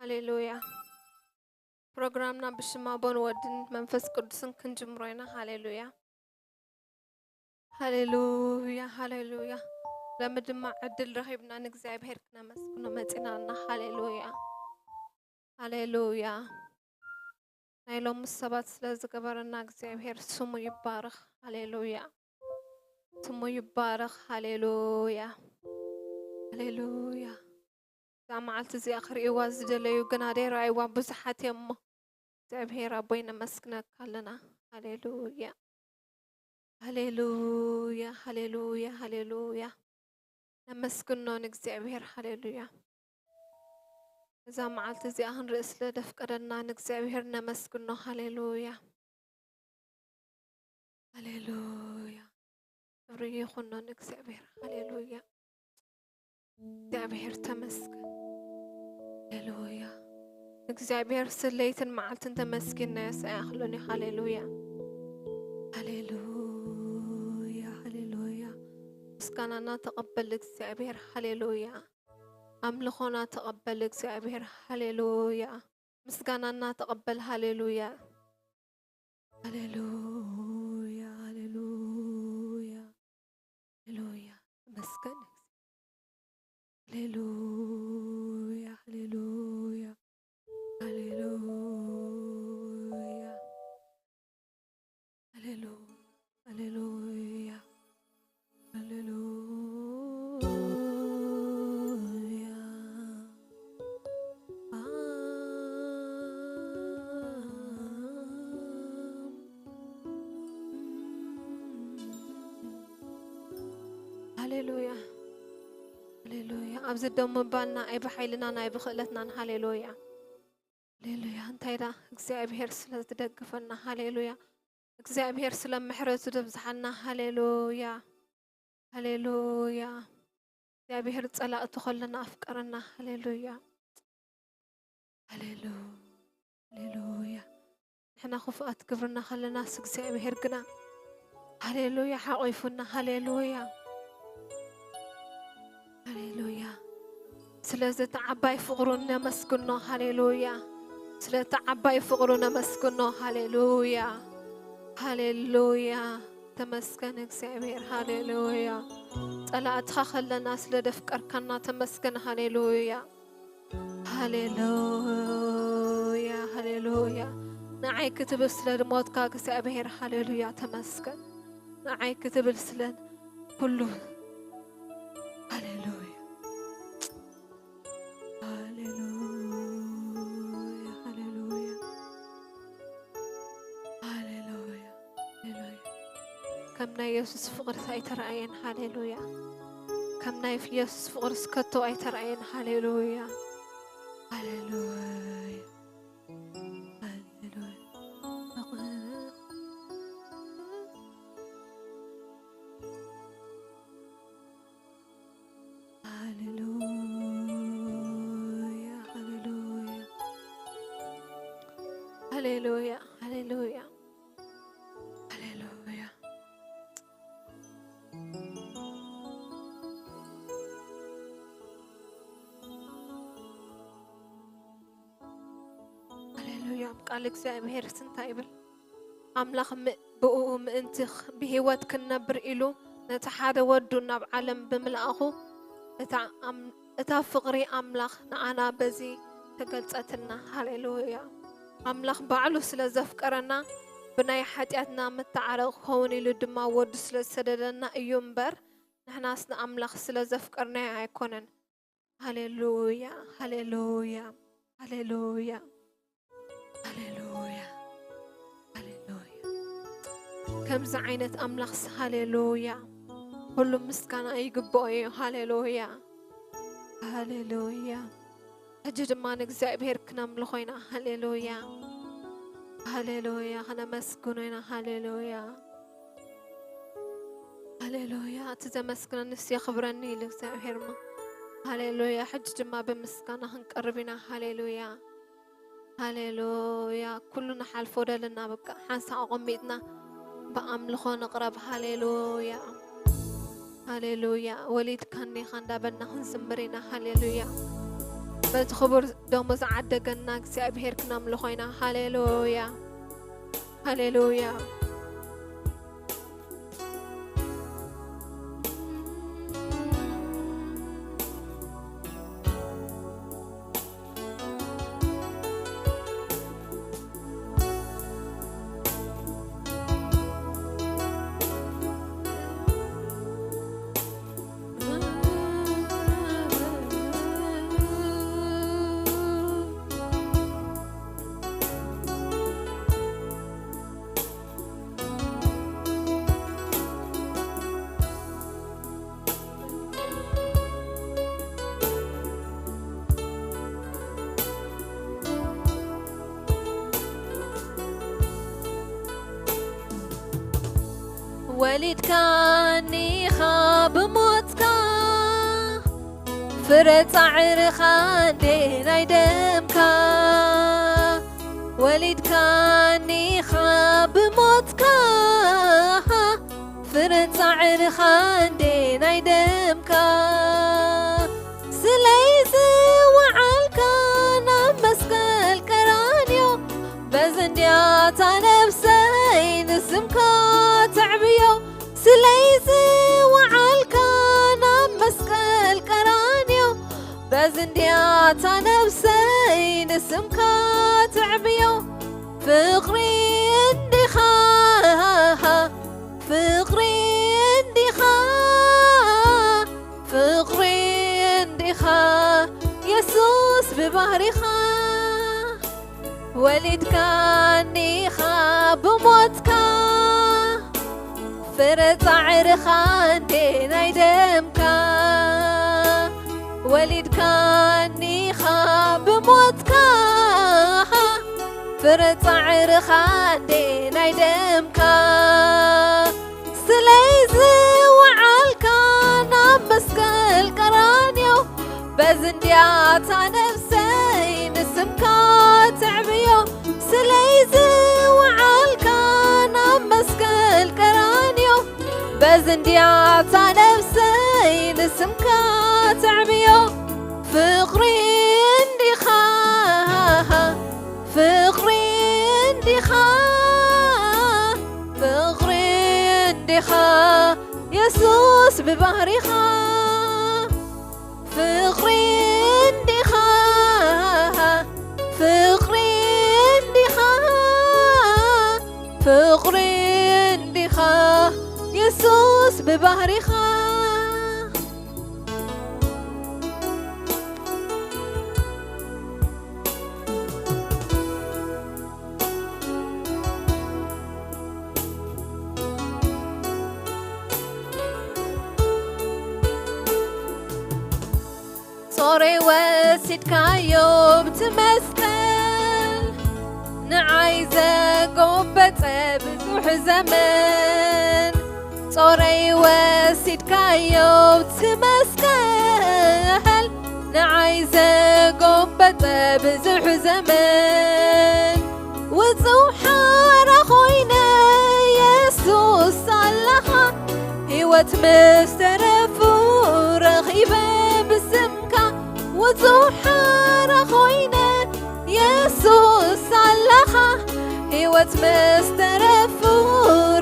ሃሌሉያ። ፕሮግራምና ብሽም ኣቦን ወድን መንፈስ ቅዱስን ክንጅምሮ ኢና። ሃሌሉያ፣ ሃሌሉያ፣ ሃሌሉያ። ሎሚ ድማ ዕድል ረኺብና ንእግዚኣብሔር ክነመስግኖ መጺና ኣለና። ሃሌሉያ፣ ሃሌሉያ። ናይ ሎሚ ሰባት ስለ ዝገበረና እግዚኣብሔር ስሙ ይባረኽ። ሃሌሉያ፣ ስሙ ይባረኽ። ሃሌሉያ፣ ሃሌሉያ። እዛ መዓልቲ እዚኣ ክርእይዋ ዝደለዩ ግና ደይረኣይዋ ብዙሓት እዮም እሞ እግዚኣብሔር ኣቦይ ነመስግነካ ኣለና። ሃሌሉያ፣ ሃሌሉያ፣ ሃሌሉያ፣ ሃሌሉያ። ነመስግኖ ንእግዚኣብሔር። ሃሌሉያ። እዛ መዓልቲ እዚኣ ክንርኢ ስለ ደፍቀደና ንእግዚኣብሔር ነመስግኖ። ሃሌሉያ፣ ሃሌሉያ። ክብሪ ይኹኖ ንእግዚኣብሔር። ሃሌሉያ፣ እግዚኣብሔር ተመስገን። ሃሌሉያ። ንእግዚኣብሔር ስለይትን መዓልትን ተመስጊናዮ ሰኣያኽሎኒ። ሃሌሉያ፣ ሃሌሉያ፣ ሃሌሉያ። ምስጋናና ተቐበል እግዚኣብሔር። ሃሌሉያ። ኣምልኾና ተቐበል እግዚኣብሔር። ሃሌሉያ። ምስጋናና ተቐበል። ሃሌሉያ፣ ሃሌሉያ፣ ሃሌሉያ፣ ሃሌሉያ። ተመስገን። ሃሌሉያ፣ ሃሌሉያ፣ ሃሌሉያ፣ ሃሌሉ-፣ ሃሌሉያ፣ ሃሌሉያ፣ ሃሌሉያ። ሃሌሉያ፣ ሃሌሉያ። ኣብዚ ደው ምባልና ኣይብሓይልናን ኣይብኽእለትናን። ሃሌሉያ፣ ሃሌሉያ። እንታይ ደኣ እግዚኣብሔር ስለ ዝደግፈና። ሃሌሉያ። እግዚኣብሔር ስለ ምሕረቱ ዘብዝሓልና። ሃሌሉያ፣ ሃሌሉያ። እግዚኣብሔር ጸላእቱ ከለና ኣፍቀረና። ሃሌሉያ፣ ሃሌሉ-፣ ሃሌሉያ። ንሕና ክፉኣት ግብርና ከለናስ እግዚኣብሔር ግና፣ ሃሌሉያ፣ ሓቒፉና። ሃሌሉያ፣ ሃሌሉያ። ስለዚ እቲ ዓባይ ፍቕሩ ነመስግኖ። ሃሌሉያ። ስለ እቲ ዓባይ ፍቕሩ ነመስግኖ። ሃሌሉያ፣ ሃሌሉያ። ተመስገን እግዚኣብሔር። ሃሌሉያ። ጸላእትኻ ከለና ስለ ደፍቀርካና ተመስገን። ሃሌሉያ፣ ሃሌሉያ፣ ሃሌሉያ። ንዓይ ክትብል ስለ ዝሞትካ እግዚኣብሔር። ሃሌሉያ፣ ተመስገን። ንዓይ ክትብል ስለ ኩሉ። ሃሌሉያ፣ ሃሌሉያ፣ ሃሌሉያ፣ ሃሌሉያ፣ ሃሌሉያ። ከም ናይ የሱስ ፍቕርስ ኣይተራእየን። ሃሌሉያ። ከም ናይ የሱስ ፍቕርስ ከቶ ኣይተራእየን። ሃሌሉያ፣ ሃሌሉያ፣ ሃሌሉያ። ሃሌሉያ፣ ሃሌሉያ፣ ሃሌሉያ፣ ሃሌሉያ፣ ሃሌሉያ። ሃሌሉያ። ኣብ ቃል እግዚኣብሔር እንታይ ይብል? ኣምላኽ ም-፣ ብእኡ ምእንቲ ኽ-፣ ብህይወት ክንነብር ኢሉ ነቲ ሓደ ወዱ ናብ ዓለም ብምልኣኹ፣ እታ ኣም-፣ እታ ፍቕሪ ኣምላኽ ንኣና በዚ ተገልጸትና። ሃሌሉያ። ኣምላኽ ባዕሉ ስለ ዘፍቀረና፣ ብናይ ሓጢኣትና መተዓረቒ ክኸውን ኢሉ ድማ ወዱ ስለ ዝሰደደና እዩ እምበር፣ ንሕናስ ንኣምላኽ ስለ ዘፍቀርናዮ ኣይኮነን። ሃሌሉያ፣ ሃሌሉያ፣ ሃሌሉያ፣ ሃሌሉያ፣ ሃሌሉያ። ከምዚ ዓይነት ኣምላኽስ፣ ሃሌሉያ፣ ኩሉ ምስጋና ይግብኦ እዩ። ሃሌሉያ፣ ሃሌሉያ። ሕጂ ድማ ንእግዚኣብሔር ክነምልኾ ኢና። ሃሌሉያ፣ ሃሌሉያ፣ ክነመስግኖ ኢና። ሃሌሉያ፣ ሃሌሉያ። እቲ ዘመስግነንስ የኽብረኒ ኢሉ እግዚኣብሔር እሞ። ሃሌሉያ። ሕጂ ድማ ብምስጋና ክንቀርብ ኢና። ሃሌሉያ፣ ሃሌሉያ። ኩሉ ንሓልፎ ደልና፣ በቃ ሓንሳእ ኣቐሚጥና ብኣምልኾ ንቕረብ። ሃሌሉያ፣ ሃሌሉያ። ወሊድካኒ ኢኻ እንዳበልና ክንዝምር ኢና። ሃሌሉያ። በቲ ክቡር ደሙ ዝዓደገና እግዚኣብሔር ክነምልኾ ኢና። ሃሌሉያ፣ ሃሌሉያ። ወሊድካኒኻ ብሞትካ፣ ፍረ ጻዕርኻ እንዴ ናይ ደምካ። ወሊድካኒኻ ብሞትካ፣ ፍረ ጻዕርኻ እንዴ ናይ ደምካ። ስለይ ዝወዓልካ ናብ መስቀል ቀራንዮ፣ በዚ እንድያታ ነብሰይ ንስምካ ተዕብዮ። ስለይ ዝወዓልካ ናብ መስቀል ቀራንዮ፣ በዚ እንድያታ ነብሰይ ንስምካ ተዕብዮ። ፍቕሪ እንዲኻ፣ ፍቕሪ እንዲኻ፣ ፍቕሪ እንዲኻ፣ የሱስ ብባህሪኻ። ወሊድካኒኻ ብሞትካ፣ ፍረ ጻዕርኻ እንዴ ናይ ደምካ። ወሊድካኒኻ ብሞትካ፣ ፍረ ጻዕርኻ እንዴ ናይ ደምካ። ስለይ ዝወዓልካ ናብ መስቀል ቀራንዮ፣ በዚ እንድያታ ነብሰይ ንስምካ ተዕብዮ። ስለይ ዝወዓልካ ናብ መስቀል ቀራንዮ፣ በዚ እንድያታ ነብሰይ ንስምካ ተዕብዮ። ፍቕሪ እንዲኻ፣ ፍቕሪ እንዲኻ፣ ፍቕሪ እንዲኻ፣ የሱስ ብባህሪኻ። ፍቕሪ እንዲኻ፣ ፍቕሪ እንዲኻ፣ ፍቕሪ እንዲኻ፣ የሱስ ብባህሪኻ። ጾረይ ወሲድካዮ ብቲ መስቀል፣ ንዓይ ዘጎበጠ ብዙሕ ዘመን። ጾረይ ወሲድካዮ ብቲ መስቀል፣ ንዓይ ዘጎበጠ ብዙሕ ዘመን። ውጹእ ሓራ ኮይነ የሱስ ኣለኻ፣ ህይወት ምስ ተረፉ ረኺበ ብስምካ። ውጹእ ሓራ ኮይነ የሱስ ኣለኻ፣ ህይወት ምስ ተረፉ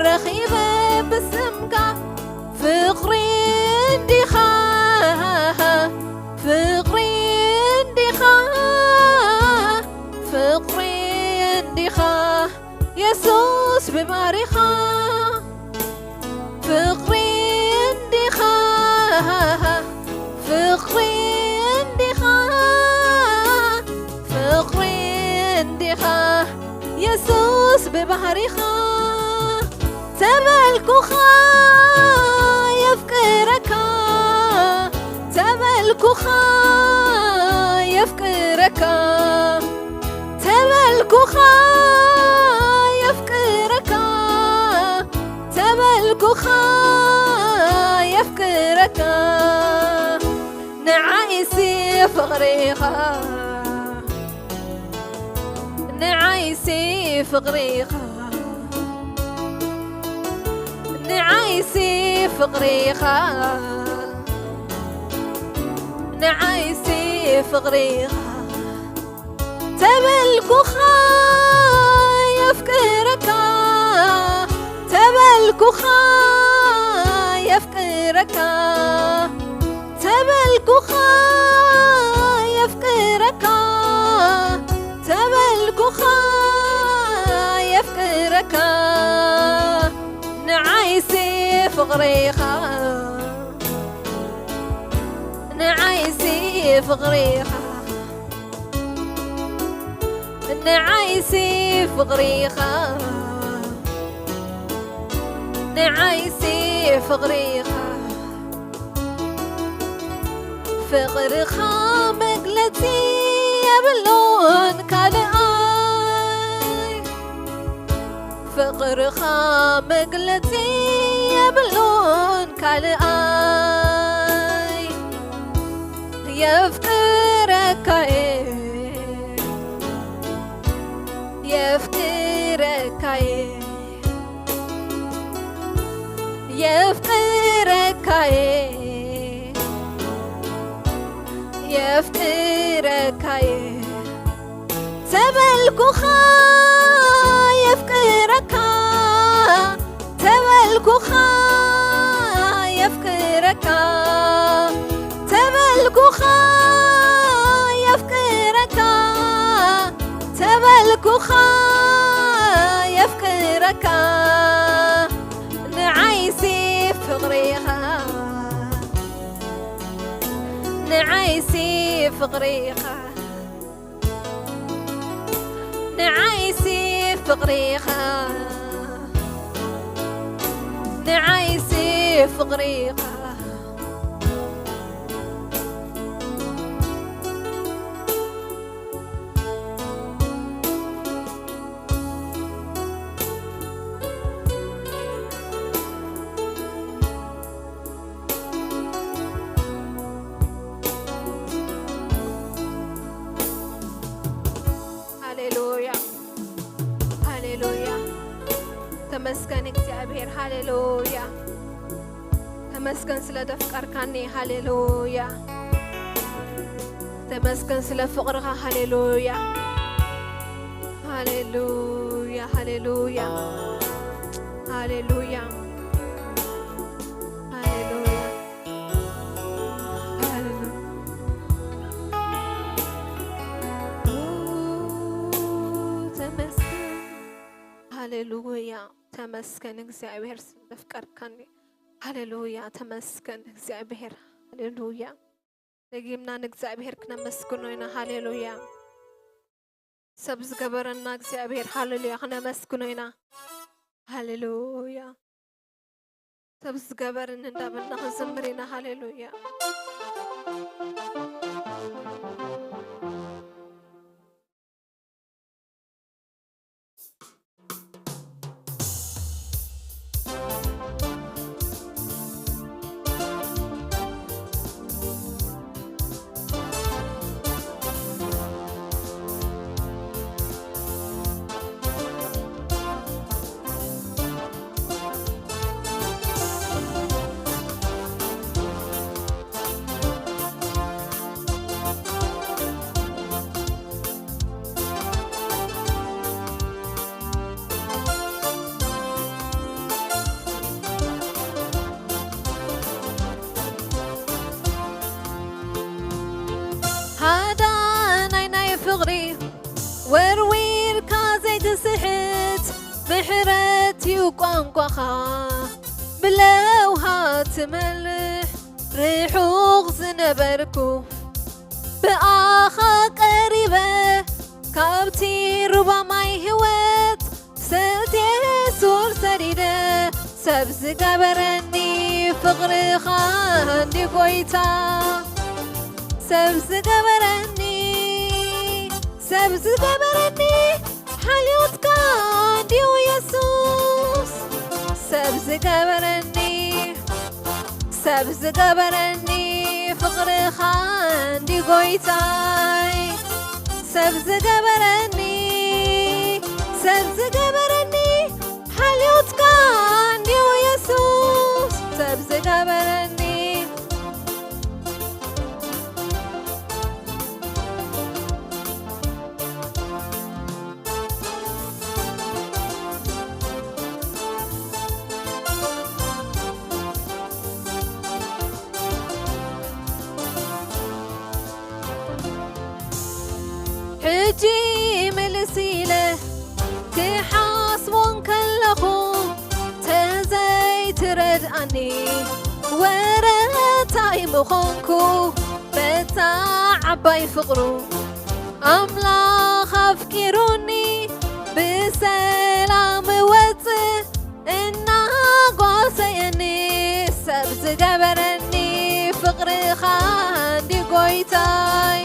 ረኺበ ብስምካ። ፍቕሪ እንዲኻ፣ ፍቕሪ እንዲኻ፣ ፍቕሪ እንዲኻ፣ የሱስ ብባህሪኻ። ፍቕሪ እንዲኻ፣ ፍቕሪ እንዲኻ፣ ፍቕሪ እንዲኻ፣ የሱስ ብባህሪኻ። ተበልኩኻ የፍቅረካ፣ ተበልኩኻ የፍቅረካ፣ ተበልኩኻ የፍቅረካ፣ ተበልኩኻ የፍቅረካ። ንዓይሲ ፍቕሪኻ፣ ንዓይሲ ፍቕሪኻ፣ ንዓይሲ ፍቕሪኻ፣ ንዓይሲ ፍቕሪኻ፣ ተበልኩኻ የፍቅረካ፣ ተበልኩኻ የፍቅረካ፣ ተበልኩኻ የፍቅረካ፣ ተበልኩኻ የፍቅረካ፣ ንዓይሲ ፍቕሪኻ፣ ንዓይሲ ፍቕሪኻ፣ ንዓይሲ ፍቕሪኻ፣ ንዓይሲ ፍቕሪኻ፣ ፍቕርኻ መግለጺ የብሉን ካልኣይ፣ ፍቕርኻ መግለጺ የብሉን ካልኣይ፣ የፍቅረካየ፣ የፍቅረካየ፣ የፍቅረካየ፣ የፍቅረካየ፣ ተበልኩኻ የፍቅረካ፣ ተበልኩኻ የፍቅረካ፣ ተበልኩኻ የፍቅረካ፣ ተበልኩኻ የፍቅረካ፣ ንዓይሲ ፍቕሪኻ፣ ንዓይሲ ፍቕሪኻ፣ ንዓይሲ ፍቕሪኻ፣ ንዓይሲ ፍቕሪኻ። ሃሌሉያ፣ ሃሌሉያ። ተመስገን እግዚኣብሔር። ሃሌሉያ። ተመስገን ስለ ዘፍቀርካኒ። ሃሌሉያ። ተመስገን ስለ ፍቕርኻ። ሃሌሉያ። ሃሌሉያ፣ ሃሌሉያ። ሃሌሉያ። ሃሌሉያ። ሃሌሉያ። ኦ፣ ተመስገን። ሃሌሉያ። ተመስገን እግዚኣብሔር ስለ ዘፍቀርካኒ። ሃሌሉያ። ተመስገን እግዚኣብሔር። ሃሌሉያ። ደጊምና ንእግዚኣብሔር ክነመስግኖ ኢና። ሃሌሉያ። ሰብ ዝገበረና እግዚኣብሔር፣ ሃሌሉያ፣ ክነመስግኖ ኢና። ሃሌሉያ። ሰብ ዝገበረኒ እንዳበልና ክንዝምር ኢና። ሃሌሉያ። ሃዳናይ ናይ ፍቕሪ ወርዊርካ ዘይትስሕት፣ ምሕረት እዩ ቋንቋኻ፣ ብለውሃ ትመልሕ፣ ርሑቕ ዝነበርኩ ብኣኻ ቀሪበ፣ ካብቲ ሩባ ማይ ህይወት ሰትየ ሱር ሰዲደ። ሰብ ዝገበረኒ ፍቕርኻ እንዲ ጎይታ፣ ሰብ ዝገበረኒ፣ ሰብ ዝገበረኒ ሓልዮትካ እንዲዩ የሱስ። ሰብ ዝገበረኒ፣ ሰብ ዝገበረኒ ፍቕርኻ እንዲ ጎይታይ። ሰብ ዝገበረኒ፣ ሰብ ዝገበረኒ ሓልዮትካ እንዲዩ የሱስ። ሰብ ዝገበረኒ ክሓስቦ እንከለኹ ተዘይትረድኣኒ፣ ወረ እንታይ ምኾንኩ በታ ዓባይ ፍቕሩ? ኣምላኽ ኣፍቂሩኒ ብሰላም እወጽእ እናጓሰየኒ። ሰብ ዝገበረኒ ፍቕርኻ እንዲ ጎይታይ፣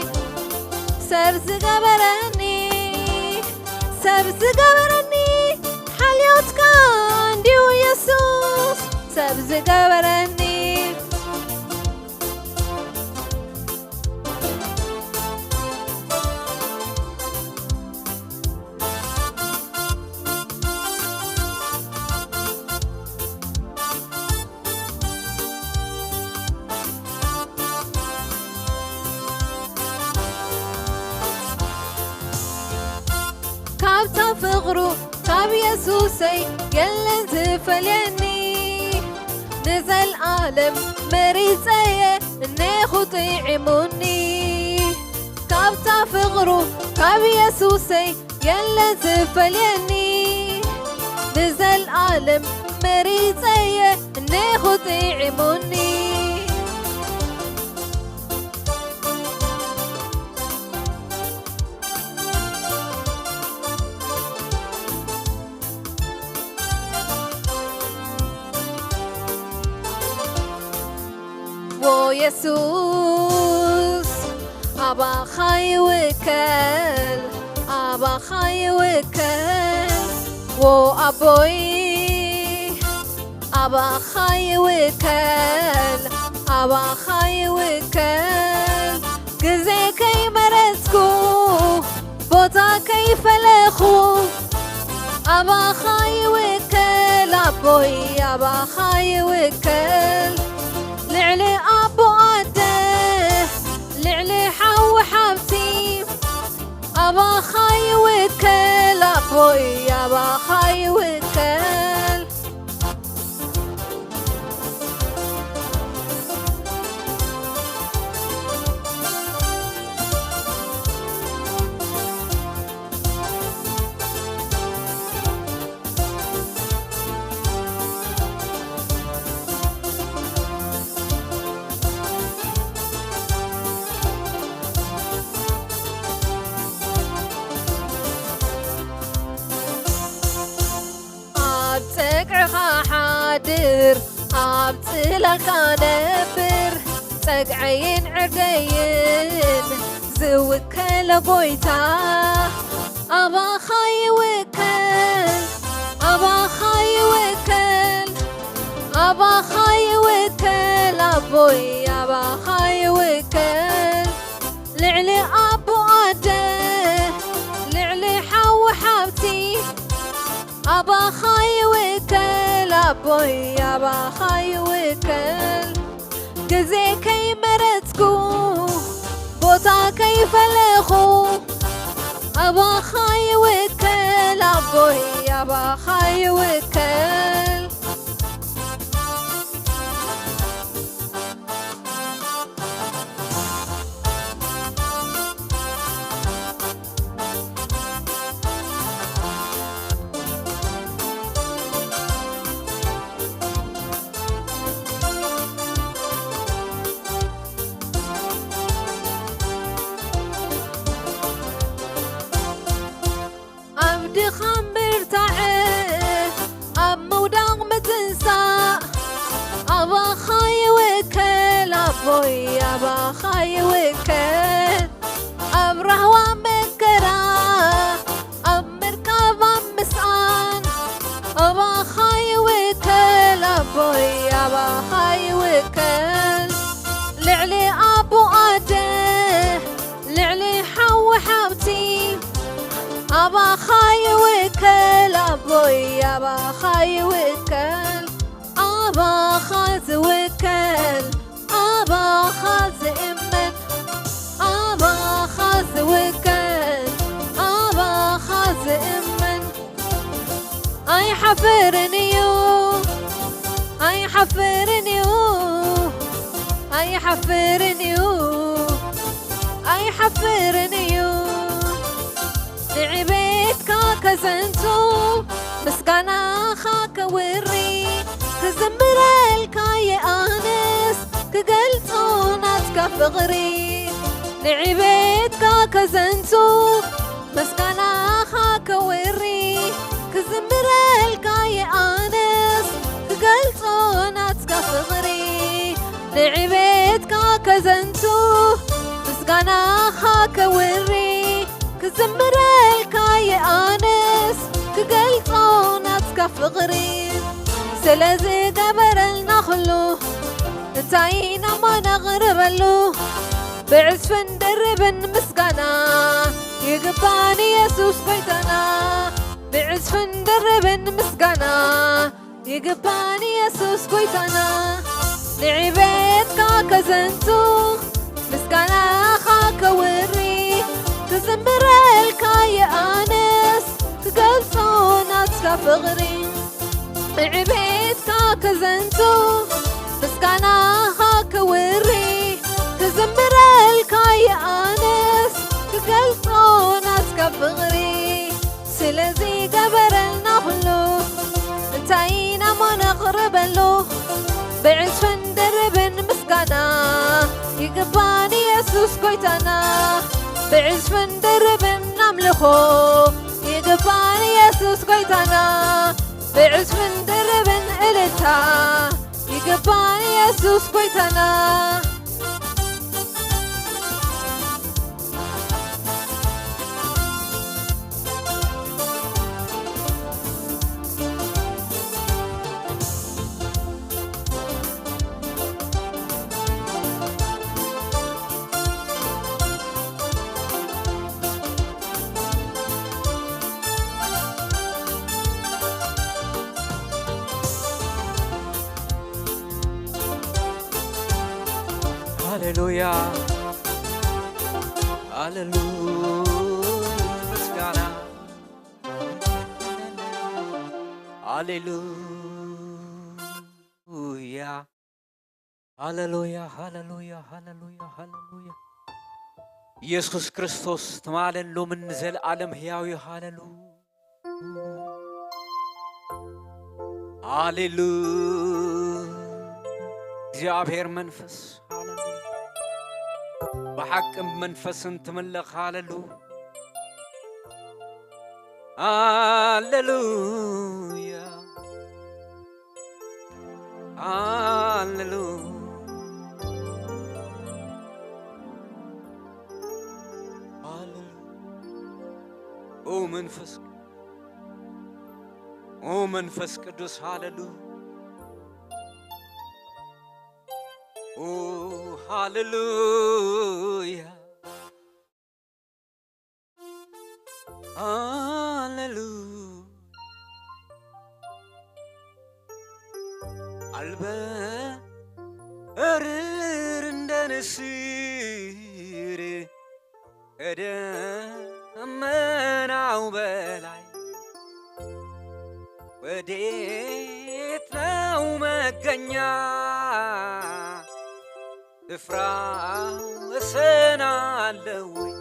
ሰብ ዝገበረኒ፣ ሰብ ዝገበረኒ ሓልዮትካ እንዲዩ የሱስ፣ ሰብ ዝገበረኒ። ካብታ ፍቕሩ ካብ የሱሰይ የለን ዝፈልየኒ፣ ንዘልኣለም መሪጸየ እኔኹ ጥዒሙኒ። ካብታ ፍቕሩ ካብ የሱሰይ የለን ዝፈልየኒ፣ ንዘልኣለም መሪጸየ እኔኹ ጥዒሙኒ። ዎ የሱስ ኣባኻ ይውከል፣ ኣባኻ ይውከል። ዎ ኣቦይ ኣባኻ ይውከል፣ ኣባኻ ይውከል። ግዜ ከይመረጽኩ፣ ቦታ ከይፈለኹ፣ ኣባኻ ይውከል ኣቦይ፣ ኣባኻ ይውከል። ልዕሊ ኣቦ ኣደ፣ ልዕሊ ሓው ሓብቲ፣ ኣባኻ ይውከል ኣቦይ፣ ኣባኻ ይውከል። ኣብ ጸግዕኻ ሓድር፣ ኣብ ጽላልካ ነብር። ጸግዐይን ዕርደይን ዝውከሎ ጎይታ፣ ኣባኻ ይውከል፣ ኣባኻ ይውከል፣ ኣባኻ ይውከል ኣቦይ፣ ኣባኻ ይውከል። ልዕሊ ኣቦ ኣደ፣ ልዕሊ ሓው ሓብቲ፣ ኣባኻ ይውከል ኣቦይ፣ ኣባኻ ይውከል። ግዜ ከይመረጽኩ፣ ቦታ ከይፈለኹ፣ ኣባኻ ይውከል ኣቦይ፣ ኣባኻ ይውከል። ኣብ ድኻም ብርታዐ፣ ኣብ ምውዳቕ ምትንሳእ፣ ኣባኻ ይውከል ኣቦይ፣ ኣባኻ ይውከል። ኣብ ራህዋ መከራ፣ ኣብ ምርካብ ኣብ ምስኣን፣ ኣባኻ ይውከል ኣቦይ፣ ኣባኻ ይውከል። ልዕሊ ኣቦ ኣደ፣ ልዕሊ ሓው ሓብቲ፣ ኣባኻ ይውከል ኣቦይ፣ ኣባኻ ይውከል። ኣባኻ ዝውከል፣ ኣባኻ ዝእመን፣ ኣባኻ ዝውከል፣ ኣባኻ ዝእመን። ኣይሓፍርን እዩ፣ ኣይሓፍርን እዩ፣ ኣይሓፍርን እዩ፣ ኣይሓፍርን እዩ። ንዕቤትካ ከዘንቱ ምስጋናኻ ከውሪ ክዝምረልካ የኣንስ ክገልጾ ናትካ ፍቕሪ ንዕቤትካ ከዘንቱ ምስጋናኻ ከውሪ ክዝምረልካ የኣንስ ክገልጾ ናትካ ፍቕሪ ንዕቤትካ ከዘንቱ ምስጋናኻ ከውሪ ክዝምረልካ የኣንስ ክገልጾ ናትካ ፍቕሪ ስለዝገበረልና ኩሉ እንታይ ኢናማ ነቕርበሉ ብዕስፍን ድርብን ምስጋና ይግባን ኢየሱስ ጎይታና ብዕስፍን ድርብን ምስጋና ይግባን ኢየሱስ ጎይታና ንዕቤትካ ከዘንቱ ምስጋናኻ ከውሪ ክዝምረልካ የኣንስ ክገልጾ ናትካ ፍቕሪ ንዕቤትካ ከዘንቱ ምስጋናኻ ከውሪ ክዝምረልካ የኣንስ ክገልጾ ናትካ ፍቕሪ ስለዚ ገበረልና ኩሉ እንታይ ኢና እሞ ነቕርበሉ ብዕስፍን ድርብን ምስጋና ይግባን ኢየሱስ ጎይታና ብዕስፍን ድርብን ኣምልኾ ይግባን ኢየሱስ ጎይታና ብዕስፍን ድርብን እልልታ ይግባን ኢየሱስ ጎይታና ሃሌሉያ ሃሌሉያ ምስጋና ሃሌሉያ ሃሌሉያ ሃሌሉያ ሃሌሉያ ሃሌሉያ ኢየሱስ ክርስቶስ ትማልን ሎምን ንዘለኣለም ህያው እዩ ሃሌሉ ሃሌሉ እግዚኣብሔር መንፈስ ሃሌሉ ብሓቅን መንፈስን ትምለኽ ሃሌሉ ሃሌሉያ ሃሌሉ ሃሌሉ ኦ መንፈስ ኦ መንፈስ ቅዱስ ሃሌሉ ኦ ሃሌሉያ ሃሌሉ ኣልበ እርር እንደ ንስር ከደመናው በላይ ወዴት ነው መገኛ ስፍራ ወሰን አለው ወይ?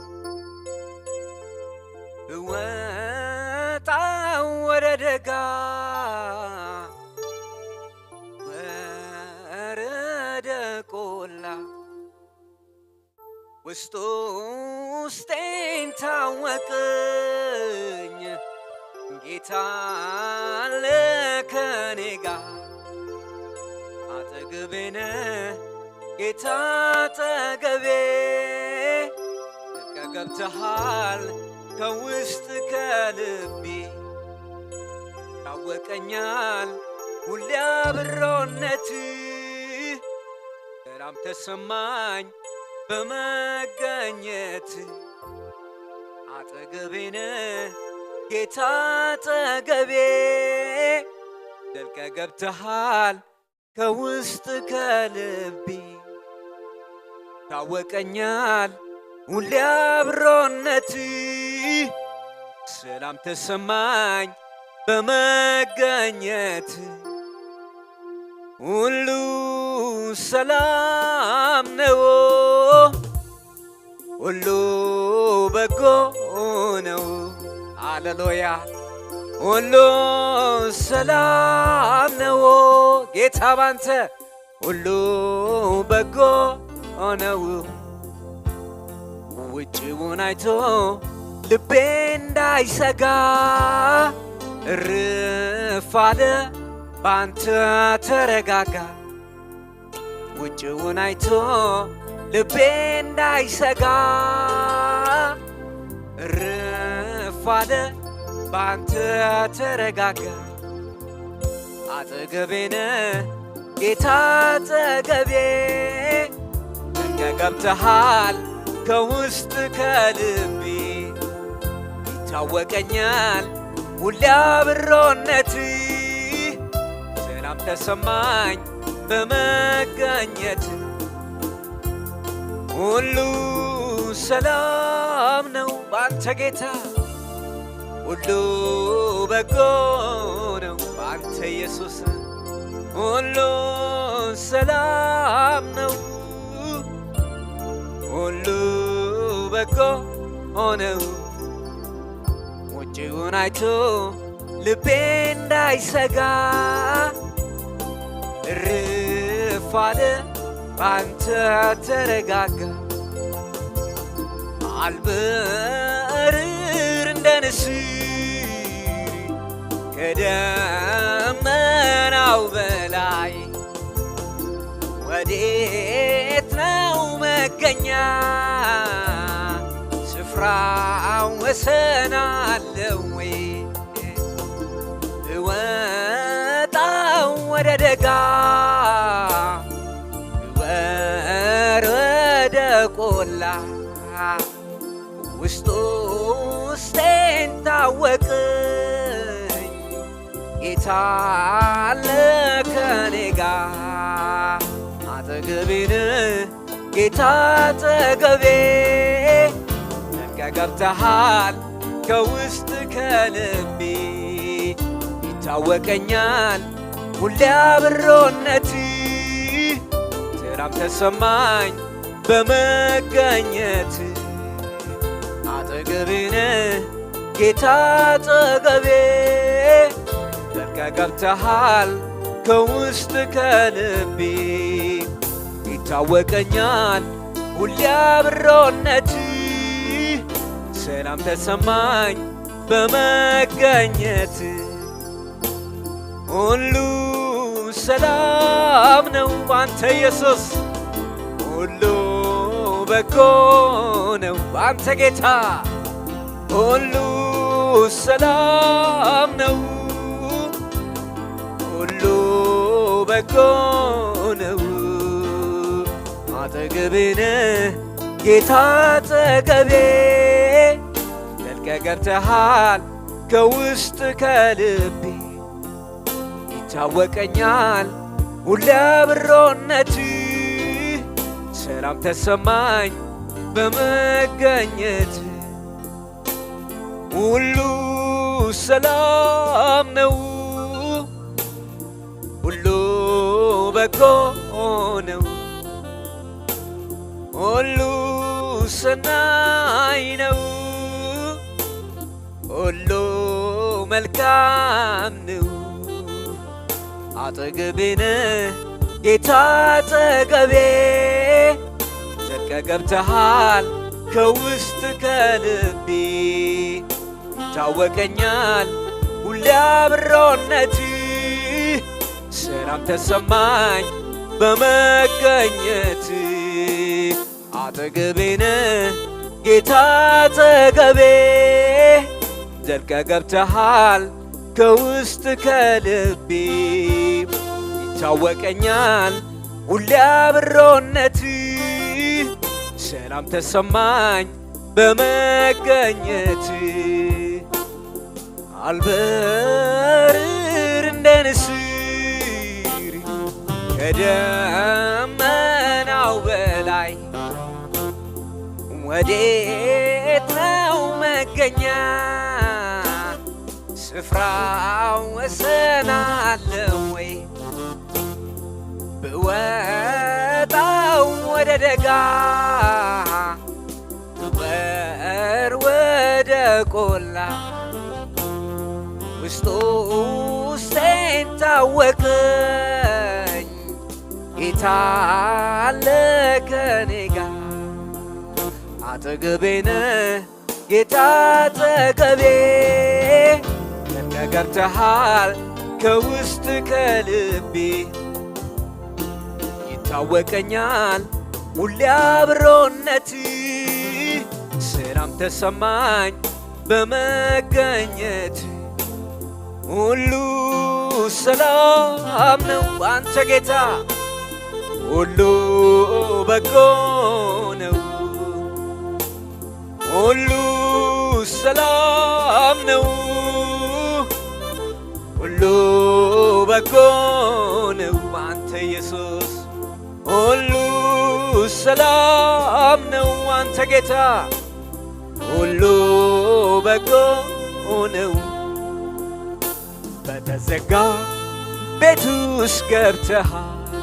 ብወጣው ወደ ደጋ ወረደ ቆላ ውስጥ ውስጤን ታወቀኝ ጌታ አለ ከኔ ጋር አጠገቤ ነህ ጌታ አጠገቤ ዘልቀህ ገብተሃል ከውስጥ ከልቤ ታወቀኛል ሁሌ አብሮነትህ ሰላም ተሰማኝ በመገኘትህ አጠገቤ ነህ ጌታ አጠገቤ ዘልቀህ ገብተሃል ከውስጥ ከልቤ ታወቀኛል ሁሌ አብሮነትህ ሰላም ተሰማኝ በመገኘትህ ሁሉ ሰላም ነው ሁሉ በጎ ነው ሃሌሉያ። ሁሉ ሰላም ነው ጌታ ባንተ፣ ሁሉ በጎ ነው። ውጭውን አይቶ ልቤ እንዳይሰጋ፣ እርፍ አለ ባንተ ተረጋጋ። ውጭውን አይቶ ልቤ እንዳይሰጋ፣ እርፍ አለ ባንተ ተረጋጋ። አጠገቤ ነህ ጌታ አጠገቤ፣ እንደ ገብተሃል ከውስጥ ከልቤ። ይታወቀኛል ሁሌ አብሮነት፣ ሰላም ተሰማኝ በመገኘት። ሁሉ ሰላም ነው ባንተ ጌታ፣ ሁሉ በጎ ነው ባንተ ኢየሱስ። ሁሉ ሰላም ነው፣ ሁሉ በጎ ሆነው። ውጭውን አይቶ ልቤ እንዳይሰጋ፣ እርፍ አለ ባንተ ተረጋጋ። አልበርር እንደ ንስር ከደመናው በላይ፣ ወዴት ነው መገኛ? ስፍራ ወሰን አለው ወይ? ብወጣው ወደ ደጋ፣ ብወር ወደ ቆላ፣ ውስጥ ውስጤን ታወቀኝ፣ ጌታ አለ ከኔ ጋር። አጠገቤን ጌታ አጠገቤ፣ ዘልቀ ገብተሃል ከውስጥ ከልቤ። ይታወቀኛል ሁሌ አብሮነት፣ ሰላም ተሰማኝ በመገኘት። አጠገቤ ነህ ጌታ አጠገቤ፣ ዘልቀ ገብተሃል ከውስጥ ከልቤ። ይታወቀኛል ሁሌ አብሮነት፣ ሰላም ተሰማኝ በመገኘት። ሁሉ ሰላም ነው ባንተ ኢየሱስ፣ ሁሉ በጎ ነው ባንተ ጌታ። ሁሉ ሰላም ነው፣ ሁሉ በጎ ነው። አጠገቤ ነህ ጌታ አጠገቤ፣ ዘልቀ ገብተሃል ከውስጥ ከልቤ። ይታወቀኛል ሁሌ አብሮነት፣ ሰላም ተሰማኝ በመገኘት። ሁሉ ሰላም ነው፣ ሁሉ በጎ ነው፣ ሁሉ ሰናይ ነው፣ ሁሉ መልካም ነው። አጠገቤ ነህ ጌታ አጠገቤ፣ ዘልቀ ገብተሃል ከውስጥ ከልቤ። ይታወቀኛል ሁሌ አብሮነት፣ ሰላም ተሰማኝ በመገኘት። አጠገቤ ነህ ጌታ አጠገቤ፣ ዘልቀ ገብተሃል ከውስጥ ከልቤ። ይታወቀኛል ሁሌ አብሮነት፣ ሰላም ተሰማኝ በመገኘት። አልበርር እንደ ንስር ከደመናው በላይ፣ ወዴት ነው መገኛ? ስፍራው ወሰን አለው ወይ? ብወጣው ወደ ደጋ፣ ብበር ወደ ቆላ፣ ጡስቴን ታወቀኝ፣ ጌታ አለ ከኔ ጋር። አጠገቤ ነህ ጌታ አጠገቤ፣ ገብተሃል ከውስጥ ከልቤ። ይታወቀኛል ሁሌ አብሮነት፣ ሰላም ተሰማኝ በመገኘት። ሁሉ ሰላም ነው አንተ ጌታ፣ ሁሉ በጎ ነው፣ ሁሉ ሰላም ነው፣ ሁሉ በጎ ነው አንተ ኢየሱስ። ሁሉ ሰላም ነው አንተ ጌታ፣ ሁሉ በጎ ነው። በተዘጋ ቤት ውስጥ ገብተሃል፣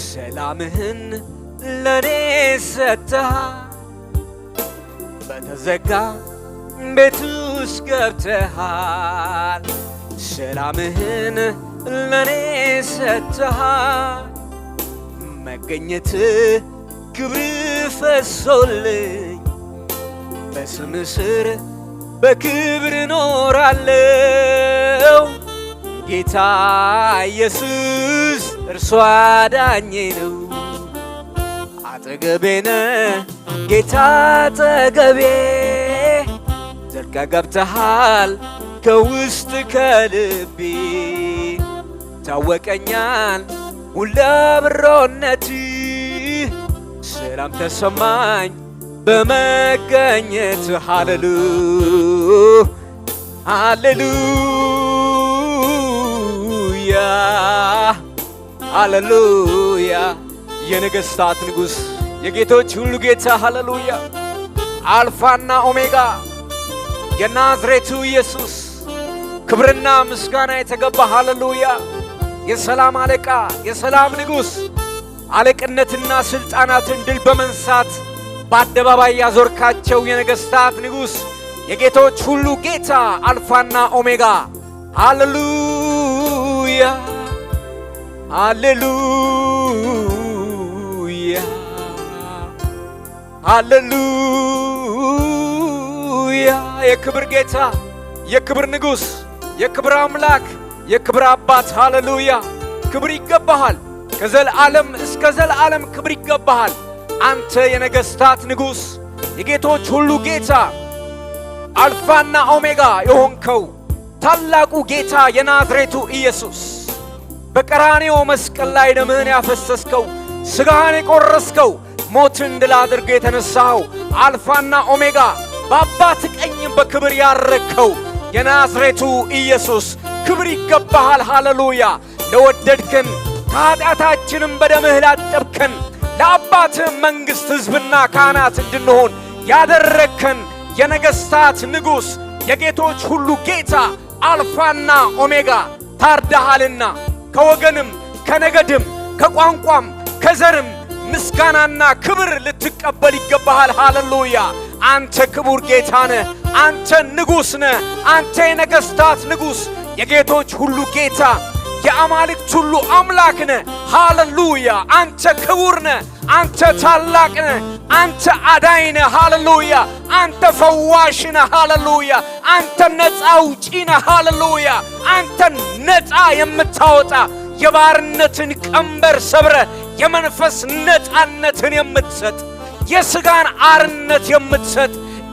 ሰላምህን ለኔ ሰጥተሃል። በተዘጋ ቤት ውስጥ ገብተሃል፣ ሰላምህን ለኔ ሰጥተሃል። መገኘት ክብር ፈሶልኝ፣ በስም ስር በክብር እኖራለሁ። ጌታ ኢየሱስ እርሱ አዳኜ ነው። አጠገቤ ነህ ጌታ አጠገቤ፣ ዘልቀ ገብተሃል ከውስጥ ከልቤ። ታወቀኛል ሁሌ አብሮነት፣ ሰላም ተሰማኝ በመገኘት። ሃሌሉ ሃሌሉያ ሃሌሉያ። የነገስታት ንጉስ፣ የጌቶች ሁሉ ጌታ፣ ሃሌሉያ። አልፋና ኦሜጋ፣ የናዝሬቱ ኢየሱስ፣ ክብርና ምስጋና የተገባ፣ ሃሌሉያ። የሰላም አለቃ፣ የሰላም ንጉስ፣ አለቅነትና ስልጣናትን ድል በመንሳት በአደባባይ ያዞርካቸው የነገስታት ንጉስ፣ የጌቶች ሁሉ ጌታ፣ አልፋና ኦሜጋ፣ ሃሌሉያ ሃሌሉያ ሃሌሉያ። የክብር ጌታ፣ የክብር ንጉስ፣ የክብር አምላክ፣ የክብር አባት፣ ሃሌሉያ። ክብር ይገባሃል። ከዘልዓለም እስከ ዘልዓለም ክብር ይገባሃል። አንተ የነገስታት ንጉስ፣ የጌቶች ሁሉ ጌታ፣ አልፋና ኦሜጋ የሆንከው ታላቁ ጌታ፣ የናዝሬቱ ኢየሱስ፣ በቀራንዮ መስቀል ላይ ደምህን ያፈሰስከው፣ ስጋህን የቆረስከው፣ ሞትን ድል አድርገህ የተነሳኸው፣ አልፋና ኦሜጋ፣ በአባት ቀኝ በክብር ያረግከው የናዝሬቱ ኢየሱስ፣ ክብር ይገባሃል። ሃሌሉያ። ለወደድከን፣ ከኃጢአታችንም በደምህ ላጠብከን፣ ለአባትህ መንግስት ህዝብና ካህናት እንድንሆን ያደረግከን የነገስታት ንጉስ፣ የጌቶች ሁሉ ጌታ፣ አልፋና ኦሜጋ፣ ታርደሃልና፣ ከወገንም ከነገድም ከቋንቋም ከዘርም ምስጋናና ክብር ልትቀበል ይገባሃል። ሃሌሉያ። አንተ ክቡር ጌታ ነህ። አንተ ንጉስ ነህ። አንተ የነገስታት ንጉስ፣ የጌቶች ሁሉ ጌታ፣ የአማልክት ሁሉ አምላክ ነህ። ሃሌሉያ። አንተ ክቡር ነህ። አንተ ታላቅ ነህ። አንተ አዳኝ ነህ። ሃሌሉያ። አንተ ፈዋሽ ነህ። ሃሌሉያ። አንተ ነፃ አውጪ ነህ። ሃሌሉያ። አንተ ነፃ የምታወጣ፣ የባርነትን ቀንበር ሰብረ የመንፈስ ነፃነትን የምትሰጥ፣ የስጋን አርነት የምትሰጥ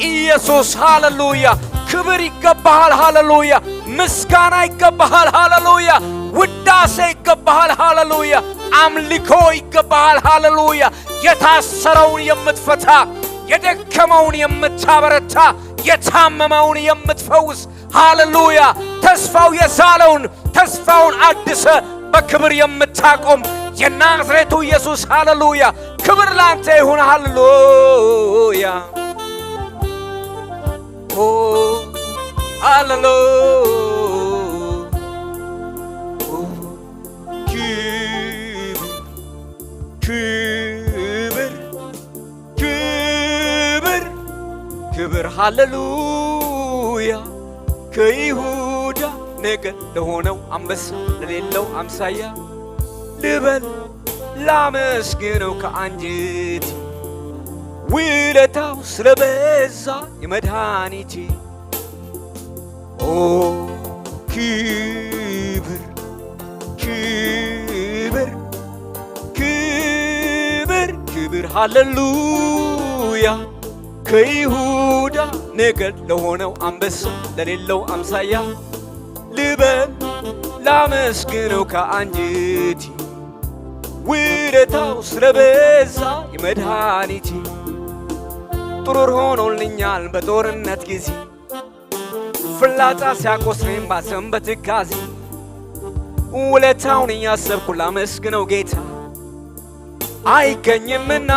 ኢየሱስ፣ ሃሌሉያ። ክብር ይገባሃል። ሃሌሉያ። ምስጋና ይገባሃል። ሃሌሉያ። ውዳሴ ይገባሃል። ሃሌሉያ። አምልኮ ይገባሃል። ሃሌሉያ። የታሰረውን የምትፈታ፣ የደከመውን የምታበረታ፣ የታመመውን የምትፈውስ፣ ሃሌሉያ። ተስፋው የዛለውን ተስፋውን አድሰ በክብር የምታቆም የናዝሬቱ ኢየሱስ፣ ሃሌሉያ። ክብር ላንተ ይሁን። ሃሌሉያ። ኦ፣ ሃሌሉያ። ኦ፣ ክብር፣ ክብር፣ ክብር፣ ክብር፣ ሃሌሉያ። ከይሁዳ ነገር ለሆነው አንበሳ ለሌለው አምሳያ ልበል ላመስግነው ከአንጀቴ ውለታው ስለበዛ የመድኃኒቴ። ኦ ክብር ክብር ክብር ክብር ሃሌሉያ ከይሁዳ ነገድ ለሆነው አንበሳ ለሌለው አምሳያ ልበል ላመስግነው ከአንጀቴ ውለታው ስለበዛ የመድኃኒቴ ጥሩር ሆኖልኛል በጦርነት ጊዜ ፍላጻ ሲያቆስለኝ ባዘን በትካዜ ውለታውን እያሰብኩ ላመስግነው ጌታ አይገኝምና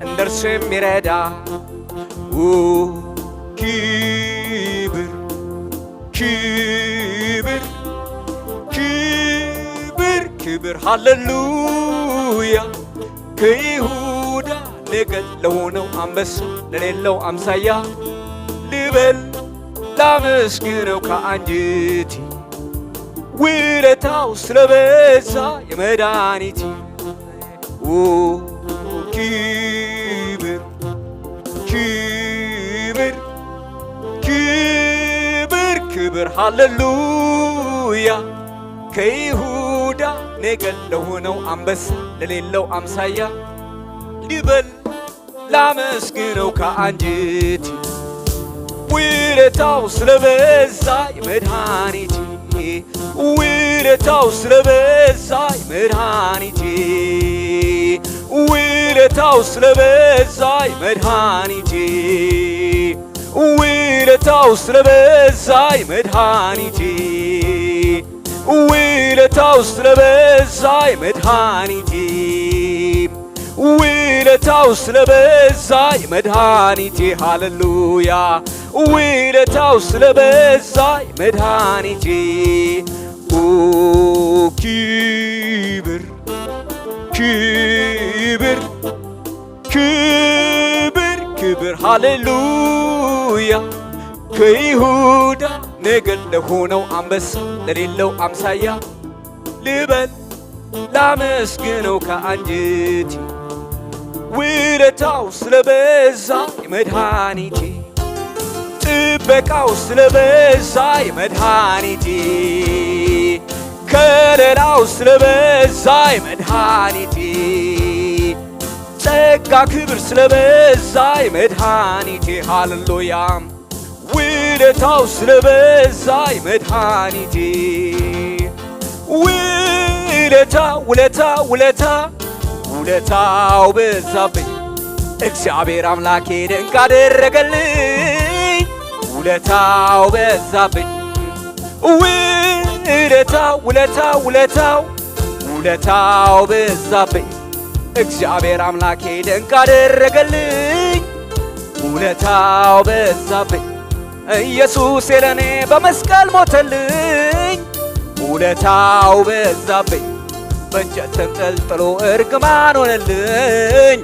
እንደርሱ የሚረዳ ኡ ክብር ክብር ክብር ክብር ሃሌሉያ ከይሁዳ ነገድ ለሆነው አንበሳ ለሌለው አምሳያ ልበል ላመስግነው ከአንጀቴ ውለታው ስለበዛ የመድኃኒቴ ኡ ክብር ክብር ክብር ክብር ሃሌሉያ ከይሁዳ ነገድ ለሆነው አንበሳ ለሌለው አምሳያ ልበል ላመስግነው ከአንጀቴ ውለታው ስለበዛ የመድኃኒቴ ውለታው ስለበዛ የመድኃኒቴ ውለታው ስለበዛ የመድኃኒቴ ውለታው ስለበዛ የመድኃኒቴ ውለታው ስለበዛ የመድኃኒቴ ውለታው ስለበዛ የመድኃኒቴ ሃሌሉያ ውለታው ስለበዛ የመድኃኒቴ ኡ ክብር ክብር ክብር ክብር ሃሌሉያ ከይሁዳ ነገድ ለሆነው አንበሳ ለሌለው አምሳያ ልበል ላመስግነው ከአንጀቴ ውለታው ስለበዛ የመድኃኒቴ ጥበቃው ስለበዛ የመድኃኒቴ ከለላው ስለበዛ የመድኃኒቴ ጸጋ ክብር ስለበዛ የመድኃኒቴ ሃሌሉያ ውለታው ስለበዛ የመድኃኒቴ ውለታ ውለታ ውለታ ውለታው በዛብኝ እግዚአብሔር አምላኬ ድንቅ አደረገልኝ ውለታው በዛብኝ ውለታ ውለታ ውለታው ውለታው በዛብኝ እግዚአብሔር አምላኬ ድንቅ አደረገልኝ ውለታው በዛብኝ ኢየሱስ ለኔ በመስቀል ሞተልኝ ውለታው በዛብኝ በእንጨት ተንጠልጥሎ እርግማን ሆነልኝ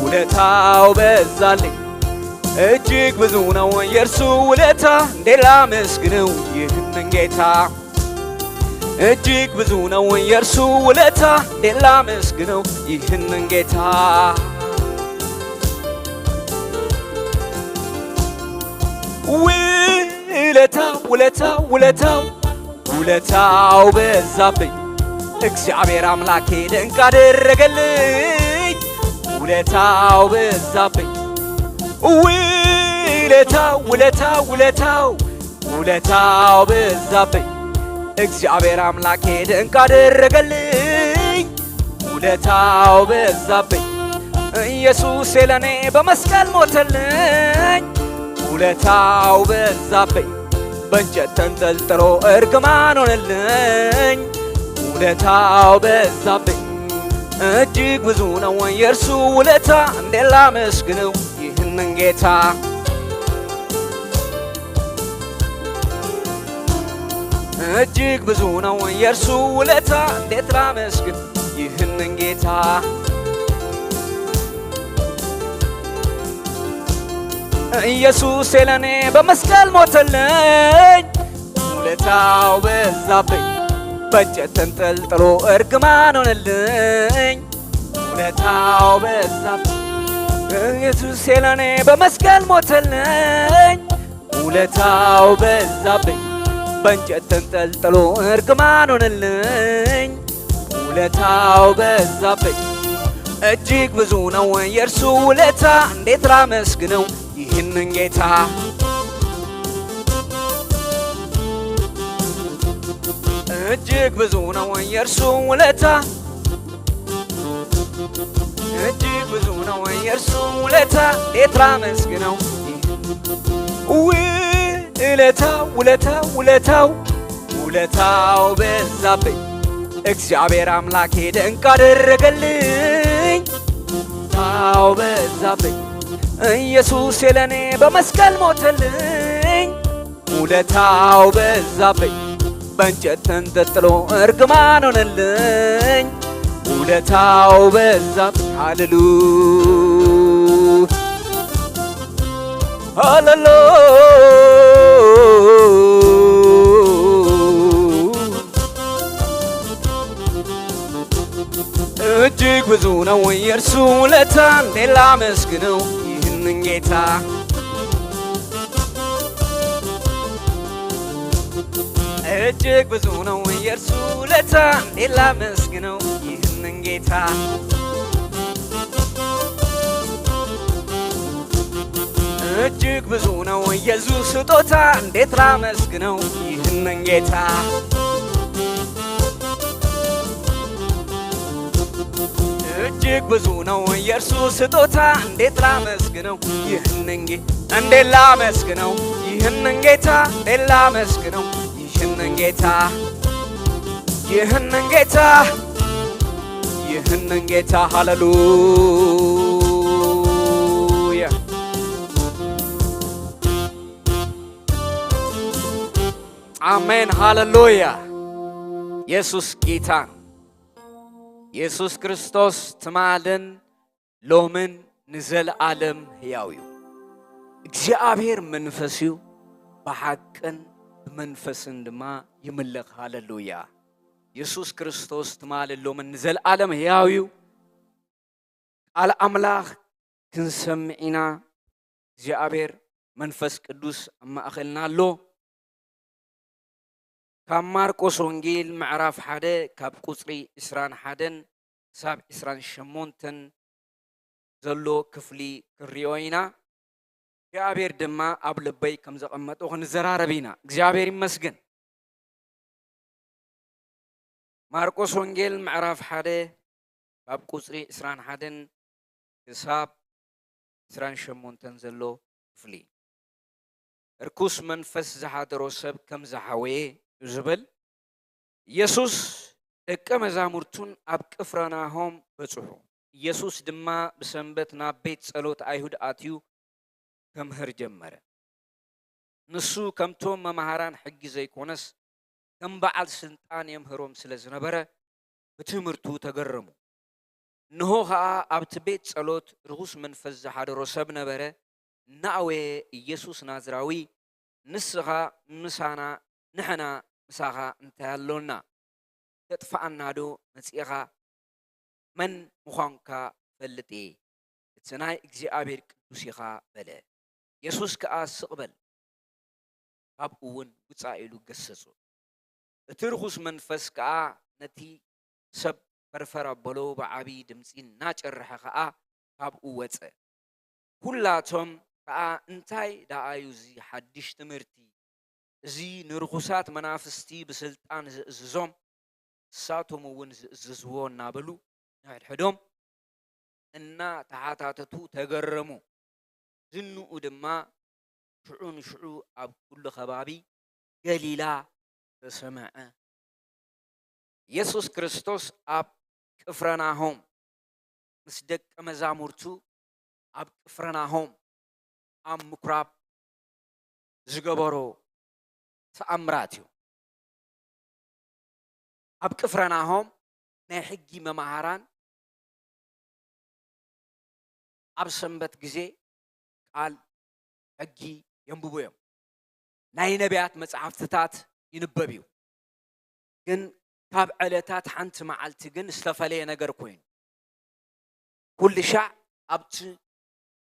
ውለታው በዛልኝ እጅግ ብዙ ነው የእርሱ ውለታ እንዴ ላመስግነው ይህንን ጌታ እጅግ ብዙ ነው የእርሱ ውለታ እንዴ ላመስግነው ይህንን ጌታ ውለታ ውለታ ውለታው ውለታው በዛብኝ እግዚአብሔር አምላኬ ድንቅ አደረገልኝ ውለታው በዛብኝ ውለታ ውለታ ውለታው ውለታው በዛብኝ እግዚአብሔር አምላኬ ድንቅ አደረገልኝ ውለታው በዛብኝ ኢየሱስ ለኔ በመስቀል ሞተልኝ ውለታው በዛብኝ በእንጨት ተንጠልጥሎ እርግማን ሆነልኝ ውለታው በዛብኝ እጅግ ብዙ ነው የእርሱ ውለታ እንዴ ላመስግነው ይህንን ጌታ እጅግ ብዙ ነው የእርሱ ውለታ እንዴት ላመስግን ይህንን ጌታ ኢየሱስ ለኔ በመስቀል ሞተልኝ ውለታው በዛብኝ፣ በእንጨት ተንጠልጥሎ እርግማን ሆነልኝ። ውለታው በዛብኝ፣ ኢየሱስ ለኔ በመስቀል ሞተልኝ። ውለታው በዛብኝ፣ በእንጨት ተንጠልጥሎ እርግማን ሆነልኝ። ውለታው በዛብኝ፣ እጅግ ብዙ ነው የእርሱ ውለታ፣ እንዴት ላመስግነው ይህንን ጌታ። እጅግ ብዙ ነው የእርሱ ውለታ፣ እጅግ ብዙ ነው የእርሱ ውለታ፣ እንዴት ላመስግነው። ውለታው፣ ውለታው፣ ውለታው፣ ውለታው በዛብኝ፣ እግዚአብሔር አምላኬ ድንቅ አደረገልኝ። ውለታው በዛብኝ፣ ኢየሱስ ለኔ በመስቀል ሞተልኝ። ውለታው በዛብኝ፣ በእንጨት ተንጠልጥሎ እርግማን ሆነልኝ። ውለታው በዛብኝ። ሃሌሉ ሃሌሉ እጅግ ብዙ ነው የእርሱ ውለታ፣ እንዴት ላመስግነው ይህንን ጌታ። እጅግ ብዙ ነው የእርሱ ውለታ፣ እንዴት ላመስግነው ይህንን ጌታ። እጅግ ብዙ ነው የእርሱ ስጦታ፣ እንዴት ላመስግነው ይህንን ጌታ። እጅግ ብዙ ነው የእርሱ ስጦታ፣ እንዴት ላመስግነው ይህንን ጌ-፣ እንዴት ላመስግነው ይህንን ጌታ፣ እንዴት ላመስግነው ይህንን ጌታ፣ ይህንን ጌታ፣ ይህንን ጌታ። ሃሌሉያ፣ አሜን፣ ሃሌሉያ። ኢየሱስ ጌታ ነው። ኢየሱስ ክርስቶስ ትማልን ሎምን ንዘለኣለም ሕያው እዩ። እግዚኣብሔር መንፈስ እዩ፣ ብሓቅን ብመንፈስን ድማ ይምለኽ። ሃሌሉያ። ኢየሱስ ክርስቶስ ትማልን ሎምን ንዘለኣለም ሕያው እዩ። ቃል ኣምላኽ ክንሰምዕ ኢና። እግዚኣብሔር መንፈስ ቅዱስ ኣብ ማእኸልና ኣሎ። ካብ ማርቆስ ወንጌል ምዕራፍ ሓደ ካብ ቁጽሪ ዕስራን ሓደን ክሳብ ዕስራን ሸሞንተን ዘሎ ክፍሊ ክንሪኦ ኢና። እግዚኣብሔር ድማ ኣብ ልበይ ከም ዘቐመጦ ክንዘራረብ ኢና። እግዚኣብሔር ይመስገን። ማርቆስ ወንጌል ምዕራፍ ሓደ ካብ ቁጽሪ ዕስራን ሓደን ክሳብ ዕስራን ሸሞንተን ዘሎ ክፍሊ። ርኩስ መንፈስ ዝሓደሮ ሰብ ከም ዝሓወየ እዩ ዝብል። ኢየሱስ ደቀ መዛሙርቱን ኣብ ቅፍርናሆም በጽሑ። ኢየሱስ ድማ ብሰንበት ናብ ቤት ጸሎት ኣይሁድ ኣትዩ ከምህር ጀመረ። ንሱ ከምቶም መማህራን ሕጊ ዘይኮነስ ከም በዓል ስልጣን የምህሮም ስለ ዝነበረ ብትምህርቱ ተገረሙ። እንሆ ኸኣ ኣብቲ ቤት ጸሎት ርኹስ መንፈስ ዝሓደሮ ሰብ ነበረ፣ እናኣወየ፣ ኢየሱስ ናዝራዊ፣ ንስኻ ምሳና፣ ንሕና ምሳኻ እንታይ ኣሎና? ተጥፍኣና ዶ መጺእኻ? መን ምዃንካ እፈልጥ እየ፣ እቲ ናይ እግዚኣብሔር ቅዱስ ኢኻ በለ። የሱስ ከኣ ስቕ በል፣ ካብኡ እውን ውጻእ ኢሉ ገሰጾ። እቲ ርኹስ መንፈስ ከኣ ነቲ ሰብ ፈርፈር ኣበሎ፣ ብዓቢ ድምጺ እናጨርሐ ከኣ ካብኡ ወጸ። ኩላቶም ከኣ እንታይ ደኣ እዩ እዚ ሓድሽ ትምህርቲ? እዚ ንርኹሳት መናፍስቲ ብስልጣን ዝእዝዞም ንሳቶም እውን ዝእዝዝዎ እናበሉ ንሕድሕዶም እናተሓታተቱ ተገረሙ። ዝንኡ ድማ ሽዑ ንሽዑ ኣብ ኩሉ ከባቢ ገሊላ ተሰምዐ። የሱስ ክርስቶስ ኣብ ቅፍረናሆም ምስ ደቀ መዛሙርቱ ኣብ ቅፍረናሆም ኣብ ምኩራብ ዝገበሮ ተኣምራት እዩ። ኣብ ቅፍረናሆም ናይ ሕጊ መማህራን ኣብ ሰንበት ግዜ ቃል ሕጊ የንብቡ እዮም። ናይ ነቢያት መጻሕፍትታት ይንበብ እዩ። ግን ካብ ዕለታት ሓንቲ መዓልቲ ግን ዝተፈለየ ነገር ኮይኑ፣ ኩሉ ሻዕ ኣብቲ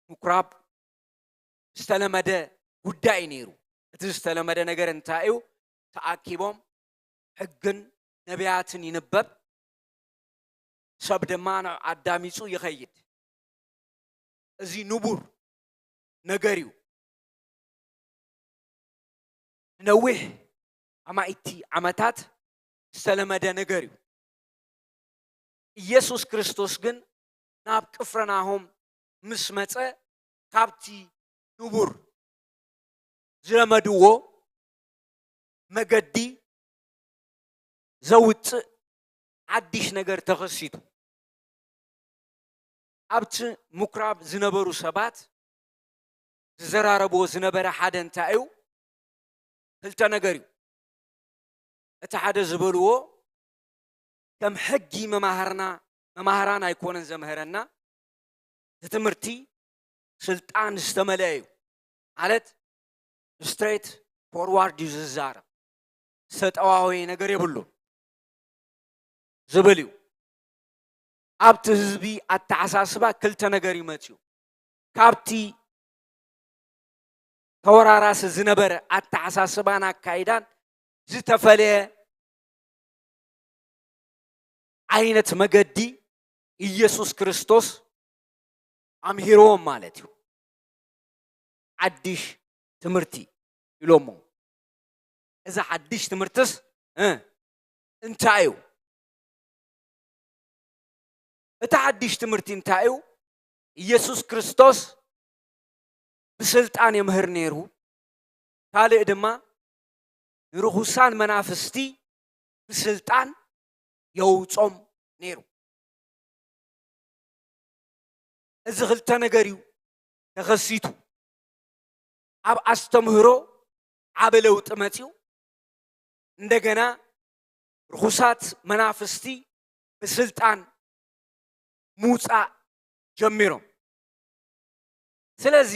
ምኩራብ ዝተለመደ ጉዳይ ነይሩ። እቲ ዝተለመደ ነገር እንታይ እዩ? ተኣኪቦም ሕግን ነቢያትን ይንበብ፣ ሰብ ድማ ንዑ ኣዳሚጹ ይኸይድ። እዚ ንቡር ነገር እዩ። ንነዊሕ ኣማኢቲ ዓመታት ዝተለመደ ነገር እዩ። ኢየሱስ ክርስቶስ ግን ናብ ቅፍርናሆም ምስ መጸ፣ ካብቲ ንቡር ዝለመድዎ መገዲ ዘውጽእ ሓድሽ ነገር ተኸሲቱ። ኣብቲ ምኩራብ ዝነበሩ ሰባት ዝዘራረብዎ ዝነበረ ሓደ እንታይ እዩ? ክልተ ነገር እዩ። እቲ ሓደ ዝበልዎ፣ ከም ሕጊ መማህርና፣ መማህራን ኣይኮነን ዘምህረና፣ እቲ ትምህርቲ ስልጣን ዝተመልአ እዩ። ማለት፣ ስትሬት ፎርዋርድ እዩ ዝዛረብ፣ ዝተጠዋወየ ነገር የብሉን ዝብል እዩ። ኣብቲ ህዝቢ ኣተሓሳስባ ክልተ ነገር እዩ መፅዩ። ካብቲ ተወራራሲ ዝነበረ ኣተሓሳስባን ኣካይዳን ዝተፈለየ ዓይነት መገዲ ኢየሱስ ክርስቶስ ኣምሂርዎም ማለት እዩ። ሓድሽ ትምህርቲ ኢሎሞ። እዚ ሓድሽ ትምህርትስ፣ እ፣ እንታይ እዩ? እቲ ሓድሽ ትምህርቲ እንታይ እዩ? ኢየሱስ ክርስቶስ ብስልጣን የምህር ነይሩ። ካልእ ድማ ንርኹሳን መናፍስቲ ብስልጣን የውጾም ነይሩ። እዚ ክልተ ነገር እዩ ተኸሲቱ። ኣብ ኣስተምህሮ ዓቢ ለውጢ መጺኡ። እንደገና ርኹሳት መናፍስቲ ብስልጣን ምውጻእ ጀሚሮም። ስለዚ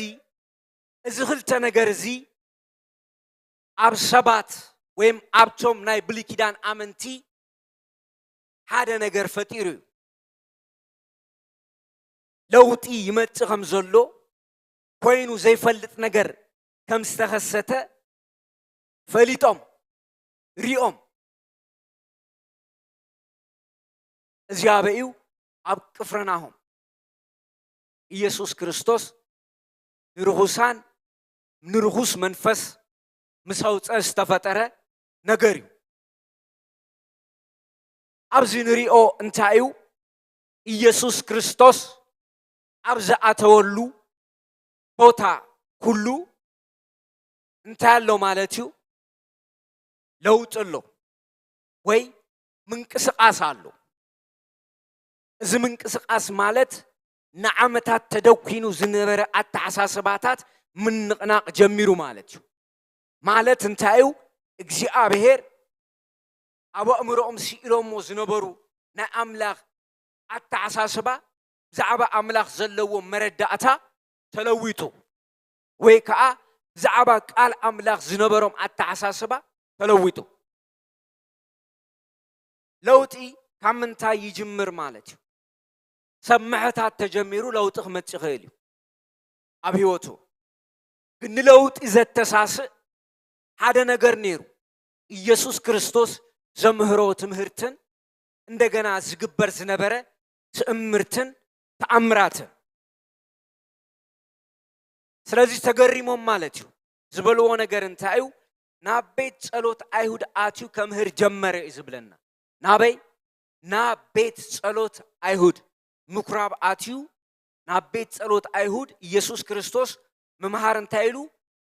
እዚ ክልተ ነገር እዚ ኣብ ሰባት ወይም ኣብቶም ናይ ብሉይ ኪዳን ኣመንቲ ሓደ ነገር ፈጢሩ እዩ። ለውጢ ይመጽእ ከም ዘሎ ኮይኑ ዘይፈልጥ ነገር ከም ዝተኸሰተ ፈሊጦም፣ ሪኦም። እዚ ኣበይ እዩ? ኣብ ቅፍርናሆም። ኢየሱስ ክርስቶስ ንርኹሳን፣ ንርኹስ መንፈስ ምስ ኣውፀ ዝተፈጠረ ነገር እዩ። ኣብዚ ንሪኦ እንታይ እዩ? ኢየሱስ ክርስቶስ ኣብ ዝኣተወሉ ቦታ ኩሉ እንታይ ኣሎ ማለት እዩ? ለውጢ ኣሎ ወይ ምንቅስቓስ ኣሎ። እዚ ምንቅስቓስ ማለት ንዓመታት ተደኲኑ ዝነበረ ኣተሓሳስባታት ምንቕናቕ ጀሚሩ ማለት እዩ። ማለት እንታይ እዩ? እግዚኣብሔር ኣብ ኣእምሮኦም ስኢሎሞ ዝነበሩ ናይ ኣምላኽ ኣተሓሳስባ፣ ብዛዕባ ኣምላኽ ዘለዎም መረዳእታ ተለዊጡ፣ ወይ ከኣ ብዛዕባ ቃል ኣምላኽ ዝነበሮም ኣተሓሳስባ ተለዊጡ። ለውጢ ካብ ምንታይ ይጅምር ማለት እዩ? ሰብ ምሕታት ተጀሚሩ ለውጢ ክመጽእ ይኽእል እዩ ኣብ ህይወቱ። ግን ንለውጢ ዘተሳስእ ሓደ ነገር ነይሩ። ኢየሱስ ክርስቶስ ዘምህሮ ትምህርትን እንደገና ዝግበር ዝነበረ ትእምርትን ተኣምራትን። ስለዚ ተገሪሞም ማለት እዩ። ዝበልዎ ነገር እንታይ እዩ? ናብ ቤት ጸሎት ኣይሁድ ኣትዩ ከምህር ጀመረ እዩ ዝብለና። ናበይ? ናብ ቤት ጸሎት ኣይሁድ፣ ምኩራብ ኣትዩ ናብ ቤት ጸሎት ኣይሁድ ኢየሱስ ክርስቶስ ምምሃር እንታይ ኢሉ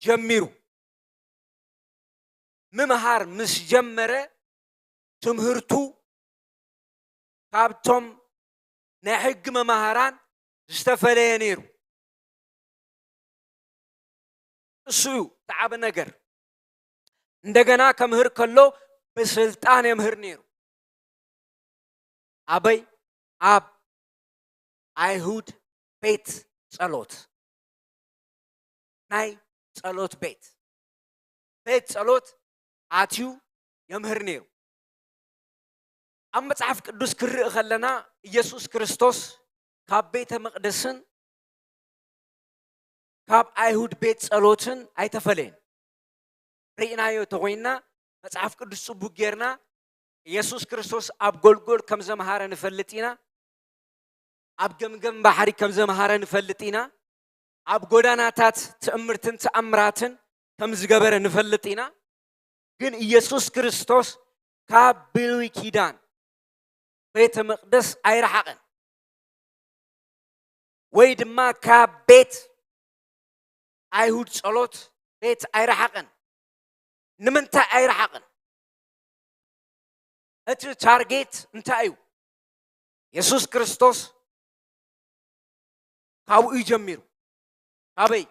ጀሚሩ? ምምሃር ምስ ጀመረ ትምህርቱ ካብቶም ናይ ሕጊ መማህራን ዝተፈለየ ነይሩ። እሱ እዩ እቲ ዓቢ ነገር። እንደገና ከምህር ከሎ ብስልጣን የምህር ነይሩ። ኣበይ? ኣብ ኣይሁድ ቤት ጸሎት። ናይ ጸሎት ቤት። ቤት ጸሎት ኣትዩ የምህር ነይሩ። ኣብ መጽሓፍ ቅዱስ ክርኢ ከለና ኢየሱስ ክርስቶስ ካብ ቤተ መቕደስን ካብ ኣይሁድ ቤት ጸሎትን ኣይተፈለየን። ርኢናዮ ተኾይንና መጽሓፍ ቅዱስ ጽቡቅ ጌርና ኢየሱስ ክርስቶስ ኣብ ጎልጎል ከም ዘምሃረ ንፈልጥ ኢና። ኣብ ገምገም ባሕሪ ከም ዘምሃረ ንፈልጥ ኢና። ኣብ ጎዳናታት ትእምርትን ተኣምራትን ከም ዝገበረ ንፈልጥ ኢና። ግን ኢየሱስ ክርስቶስ ካብ ብሉይ ኪዳን ቤተ መቕደስ ኣይረሓቐን፣ ወይ ድማ ካብ ቤት ኣይሁድ ጸሎት ቤት ኣይረሓቐን። ንምንታይ ኣይረሓቐን? እቲ ታርጌት እንታይ እዩ? የሱስ ክርስቶስ ካብኡ እዩ ጀሚሩ። ካበይ?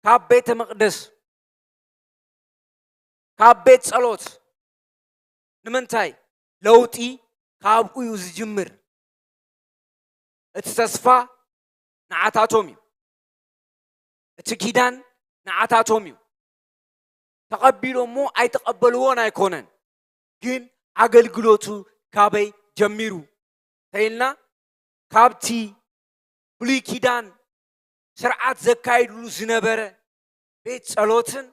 ካብ ቤተ መቕደስ፣ ካብ ቤት ጸሎት። ንምንታይ? ለውጢ ካብኡ እዩ ዝጅምር። እቲ ተስፋ ንዓታቶም እዩ። እቲ ኪዳን ንዓታቶም እዩ። ተቐቢሎሞ ኣይተቐበልዎን ኣይኮነን፣ ግን ኣገልግሎቱ ካበይ ጀሚሩ ተይልና፣ ካብቲ ብሉይ ኪዳን ስርዓት ዘካይድሉ ዝነበረ ቤት ጸሎትን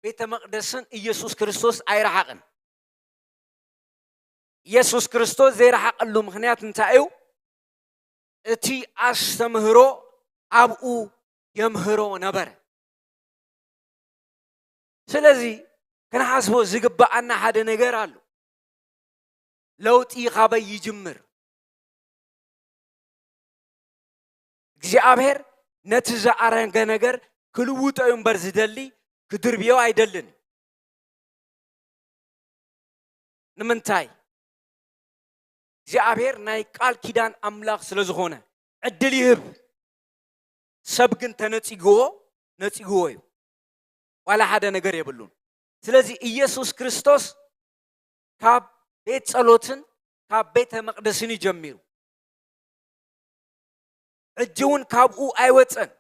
ቤተ መቕደስን ኢየሱስ ክርስቶስ ኣይረሓቕን። ኢየሱስ ክርስቶስ ዘይረሓቐሉ ምኽንያት እንታይ እዩ? እቲ ኣስተምህሮ ኣብኡ የምህሮ ነበረ። ስለዚ ክንሓስቦ ዝግብኣና ሓደ ነገር ኣሎ። ለውጢ ካበይ ይጅምር? እግዚኣብሔር ነቲ ዝኣረገ ነገር ክልውጦ እዩ እምበር ዝደሊ ክድርብዮ ኣይደልን። ንምንታይ? እግዚኣብሔር ናይ ቃል ኪዳን ኣምላኽ ስለ ዝኾነ ዕድል ይህብ። ሰብ ግን ተነጺግዎ፣ ነጺግዎ እዩ። ዋላ ሓደ ነገር የብሉን። ስለዚ ኢየሱስ ክርስቶስ ካብ ቤት ጸሎትን ካብ ቤተ መቕደስን እዩ ጀሚሩ። ሕጂ እውን ካብኡ ኣይወጸን።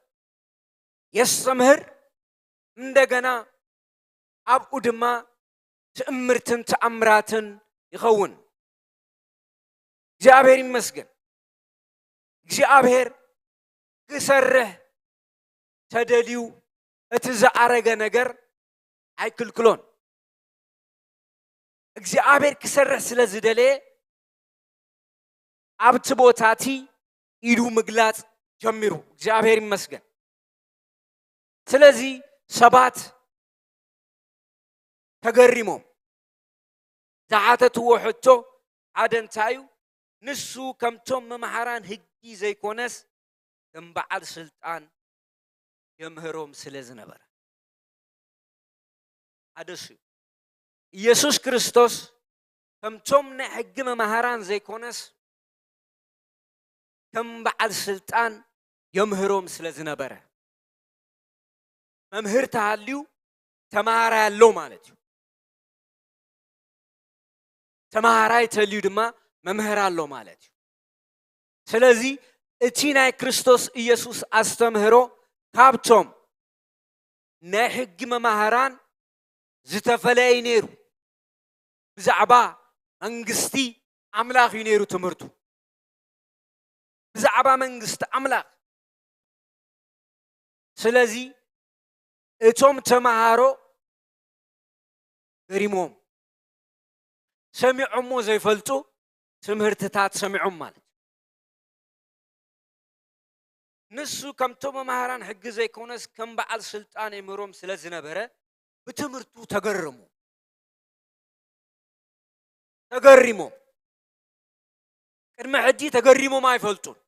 የስተምህር፣ እንደገና ኣብኡ ድማ ትእምርትን ተኣምራትን ይኸውን። እግዚኣብሔር ይመስገን። እግዚኣብሔር ክሰርሕ ተደልዩ እቲ ዝኣረገ ነገር ኣይክልክሎን። እግዚኣብሔር ክሰርሕ ስለ ዝደለየ ኣብቲ ቦታ እቲ ኢዱ ምግላጽ ጀሚሩ። እግዚኣብሔር ይመስገን። ስለዚ ሰባት ተገሪሞም። ዝሓተትዎ ሕቶ ሓደ እንታይ እዩ? ንሱ ከምቶም መምሃራን ሕጊ ዘይኮነስ ከም በዓል ስልጣን የምህሮም ስለ ዝነበረ። ሓደ እሱ እዩ። ኢየሱስ ክርስቶስ ከምቶም ናይ ሕጊ መምሃራን ዘይኮነስ ከም በዓል ስልጣን የምህሮም ስለ ዝነበረ። መምህር ተሃልዩ ተማሃራይ ኣሎ ማለት እዩ። ተማሃራይ ተልዩ ድማ መምህር ኣሎ ማለት እዩ። ስለዚ እቲ ናይ ክርስቶስ ኢየሱስ ኣስተምህሮ ካብቶም ናይ ሕጊ መማህራን ዝተፈለየ እዩ ነይሩ። ብዛዕባ መንግስቲ ኣምላኽ እዩ ነይሩ ትምህርቱ። ብዛዕባ መንግስቲ ኣምላኽ። ስለዚ እቶም ተማሃሮ ገሪሞም፣ ሰሚዖሞ ዘይፈልጡ ትምህርትታት ሰሚዖም ማለት እዩ። ንሱ ከምቶም መማህራን ሕጊ ዘይኮነስ ከም በዓል ስልጣን የምህሮም ስለ ዝነበረ ብትምህርቱ ተገረሙ። ተገሪሞም። ቅድሚ ሕጂ ተገሪሞም ኣይፈልጡን።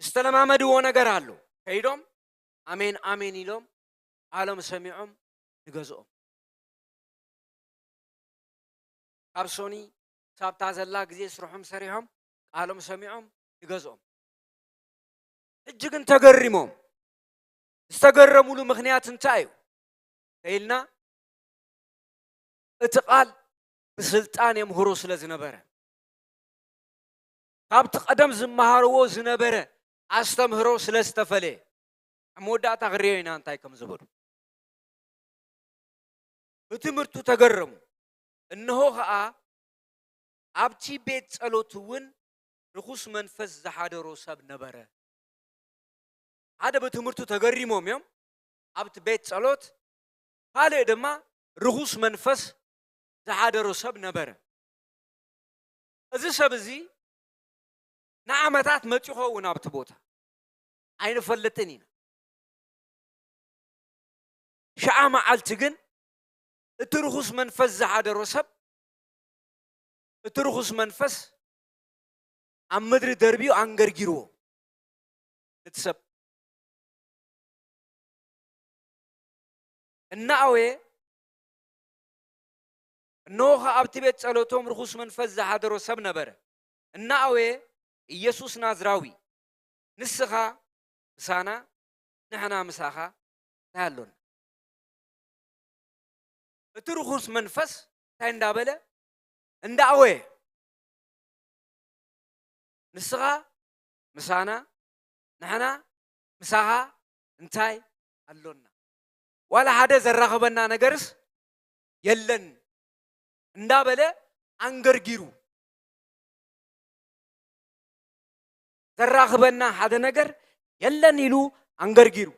ዝተለማመድዎ ነገር ኣሎ። ከይዶም ኣሜን ኣሜን ኢሎም ቃሎም ሰሚዖም ንገዝኦም። ካብ ሶኒ ሳብታ ዘላ ግዜ ስርሖም ሰሪሖም ቃሎም ሰሚዖም ንገዝኦም። ሕጂ ግን ተገሪሞም። ዝተገረሙሉ ምኽንያት እንታይ እዩ ተይልና፣ እቲ ቃል ብስልጣን የምህሮ ስለ ዝነበረ፣ ካብቲ ቀደም ዝመሃርዎ ዝነበረ ኣስተምህሮ ስለ ዝተፈለየ፣ ኣብ መወዳእታ ክንሪኦ ኢና እንታይ ከም ዝበሉ። ብትምህርቱ ተገረሙ። እንሆ ኸኣ ኣብቲ ቤት ጸሎት እውን ርኹስ መንፈስ ዝሓደሮ ሰብ ነበረ። ሓደ ብትምህርቱ ተገሪሞም እዮም ኣብቲ ቤት ጸሎት፣ ካልእ ድማ ርኹስ መንፈስ ዝሓደሮ ሰብ ነበረ። እዚ ሰብ እዚ ንዓመታት መጺኡ ኸውን ኣብቲ ቦታ ኣይንፈልጥን ኢና። ሸዓ መዓልቲ ግን እቲ ርኹስ መንፈስ ዝሓደሮ ሰብ፣ እቲ ርኹስ መንፈስ ኣብ ምድሪ ደርብዩ ኣንገርጊርዎ። እቲ ሰብ እናኣወየ፣ እንሆ ኸኣ ኣብቲ ቤት ጸሎቶም ርኹስ መንፈስ ዝሓደሮ ሰብ ነበረ። እናኣወየ፣ "ኢየሱስ ናዝራዊ፣ ንስኻ ምሳና፣ ንሕና ምሳኻ እንታይ ኣሎና?" እቲ ርኹስ መንፈስ እንታይ እንዳበለ? እንዳኣወየ፣ "ንስኻ ምሳና፣ ንሕና ምሳኻ እንታይ ኣሎና? ዋላ ሓደ ዘራኽበና ነገርስ የለን" እንዳበለ ኣንገርጊሩ፣ "ዘራኽበና ሓደ ነገር የለን" ኢሉ ኣንገርጊሩ።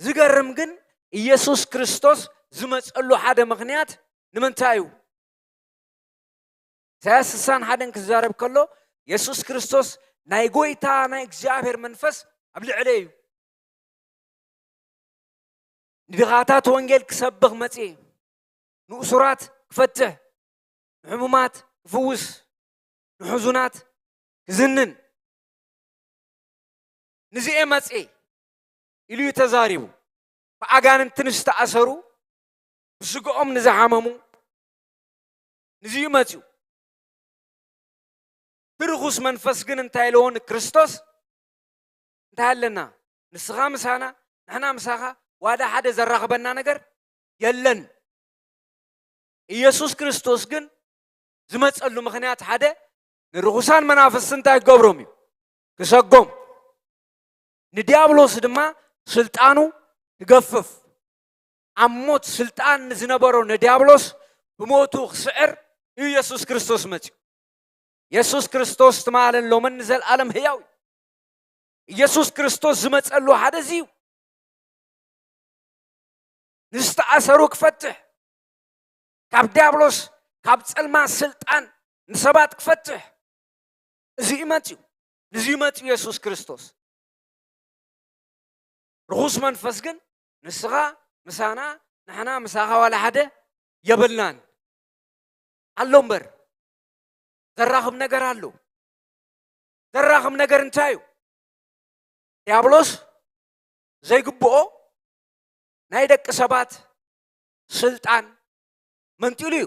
ዝገርም ግን፣ ኢየሱስ ክርስቶስ ዝመጸሉ ሓደ ምኽንያት ንምንታይ እዩ? ኢሳያስ ስሳን ሓደን ክዛረብ ከሎ፣ የሱስ ክርስቶስ ናይ ጐይታ ናይ እግዚኣብሔር መንፈስ ኣብ ልዕለይ እዩ። ንድኻታት ወንጌል ክሰብኽ መጺኤ፣ ንእሱራት ክፈትሕ፣ ንሕሙማት ክፍውስ፣ ንሕዙናት ክዝንን፣ ንዚኤ መጺኤ ኢሉ እዩ ተዛሪቡ። ብኣጋንንቲ ንዝተኣሰሩ፣ ብስግኦም ንዝሓመሙ፣ ንዚዩ መጺኡ። እቲ ርኹስ መንፈስ ግን እንታይ ኢልዎ ንክርስቶስ? እንታይ ኣለና? ንስኻ ምሳና፣ ንሕና ምሳኻ፣ ዋላ ሓደ ዘራኽበና ነገር የለን። ኢየሱስ ክርስቶስ ግን ዝመጸሉ ምኽንያት ሓደ፣ ንርኹሳን መናፍስቲ እንታይ ክገብሮም እዩ? ክሰጎም። ንዲያብሎስ ድማ ስልጣኑ ክገፍፍ። ኣብ ሞት ስልጣን ንዝነበሮ ንዲያብሎስ ብሞቱ ክስዕር እዩ ኢየሱስ ክርስቶስ መጺኡ። ኢየሱስ ክርስቶስ ትማልን ሎምን ንዘለኣለም ህያው እዩ። ኢየሱስ ክርስቶስ ዝመጸሉ ሓደ እዚ እዩ። ንዝተኣሰሩ ክፈትሕ፣ ካብ ዲያብሎስ፣ ካብ ጸልማት ስልጣን ንሰባት ክፈትሕ፣ እዚ እዩ መጺኡ። እዚ እዩ መጺኡ ኢየሱስ ክርስቶስ። ርኹስ መንፈስ ግን ንስኻ ምሳና፣ ንሕና ምሳኻ ዋላ ሓደ የብልናን። ኣሎ እምበር፣ ዘራኽብ ነገር ኣሎ። ዘራኽብ ነገር እንታይ እዩ? ዲያብሎስ ዘይግብኦ ናይ ደቂ ሰባት ስልጣን መንጢሉ እዩ።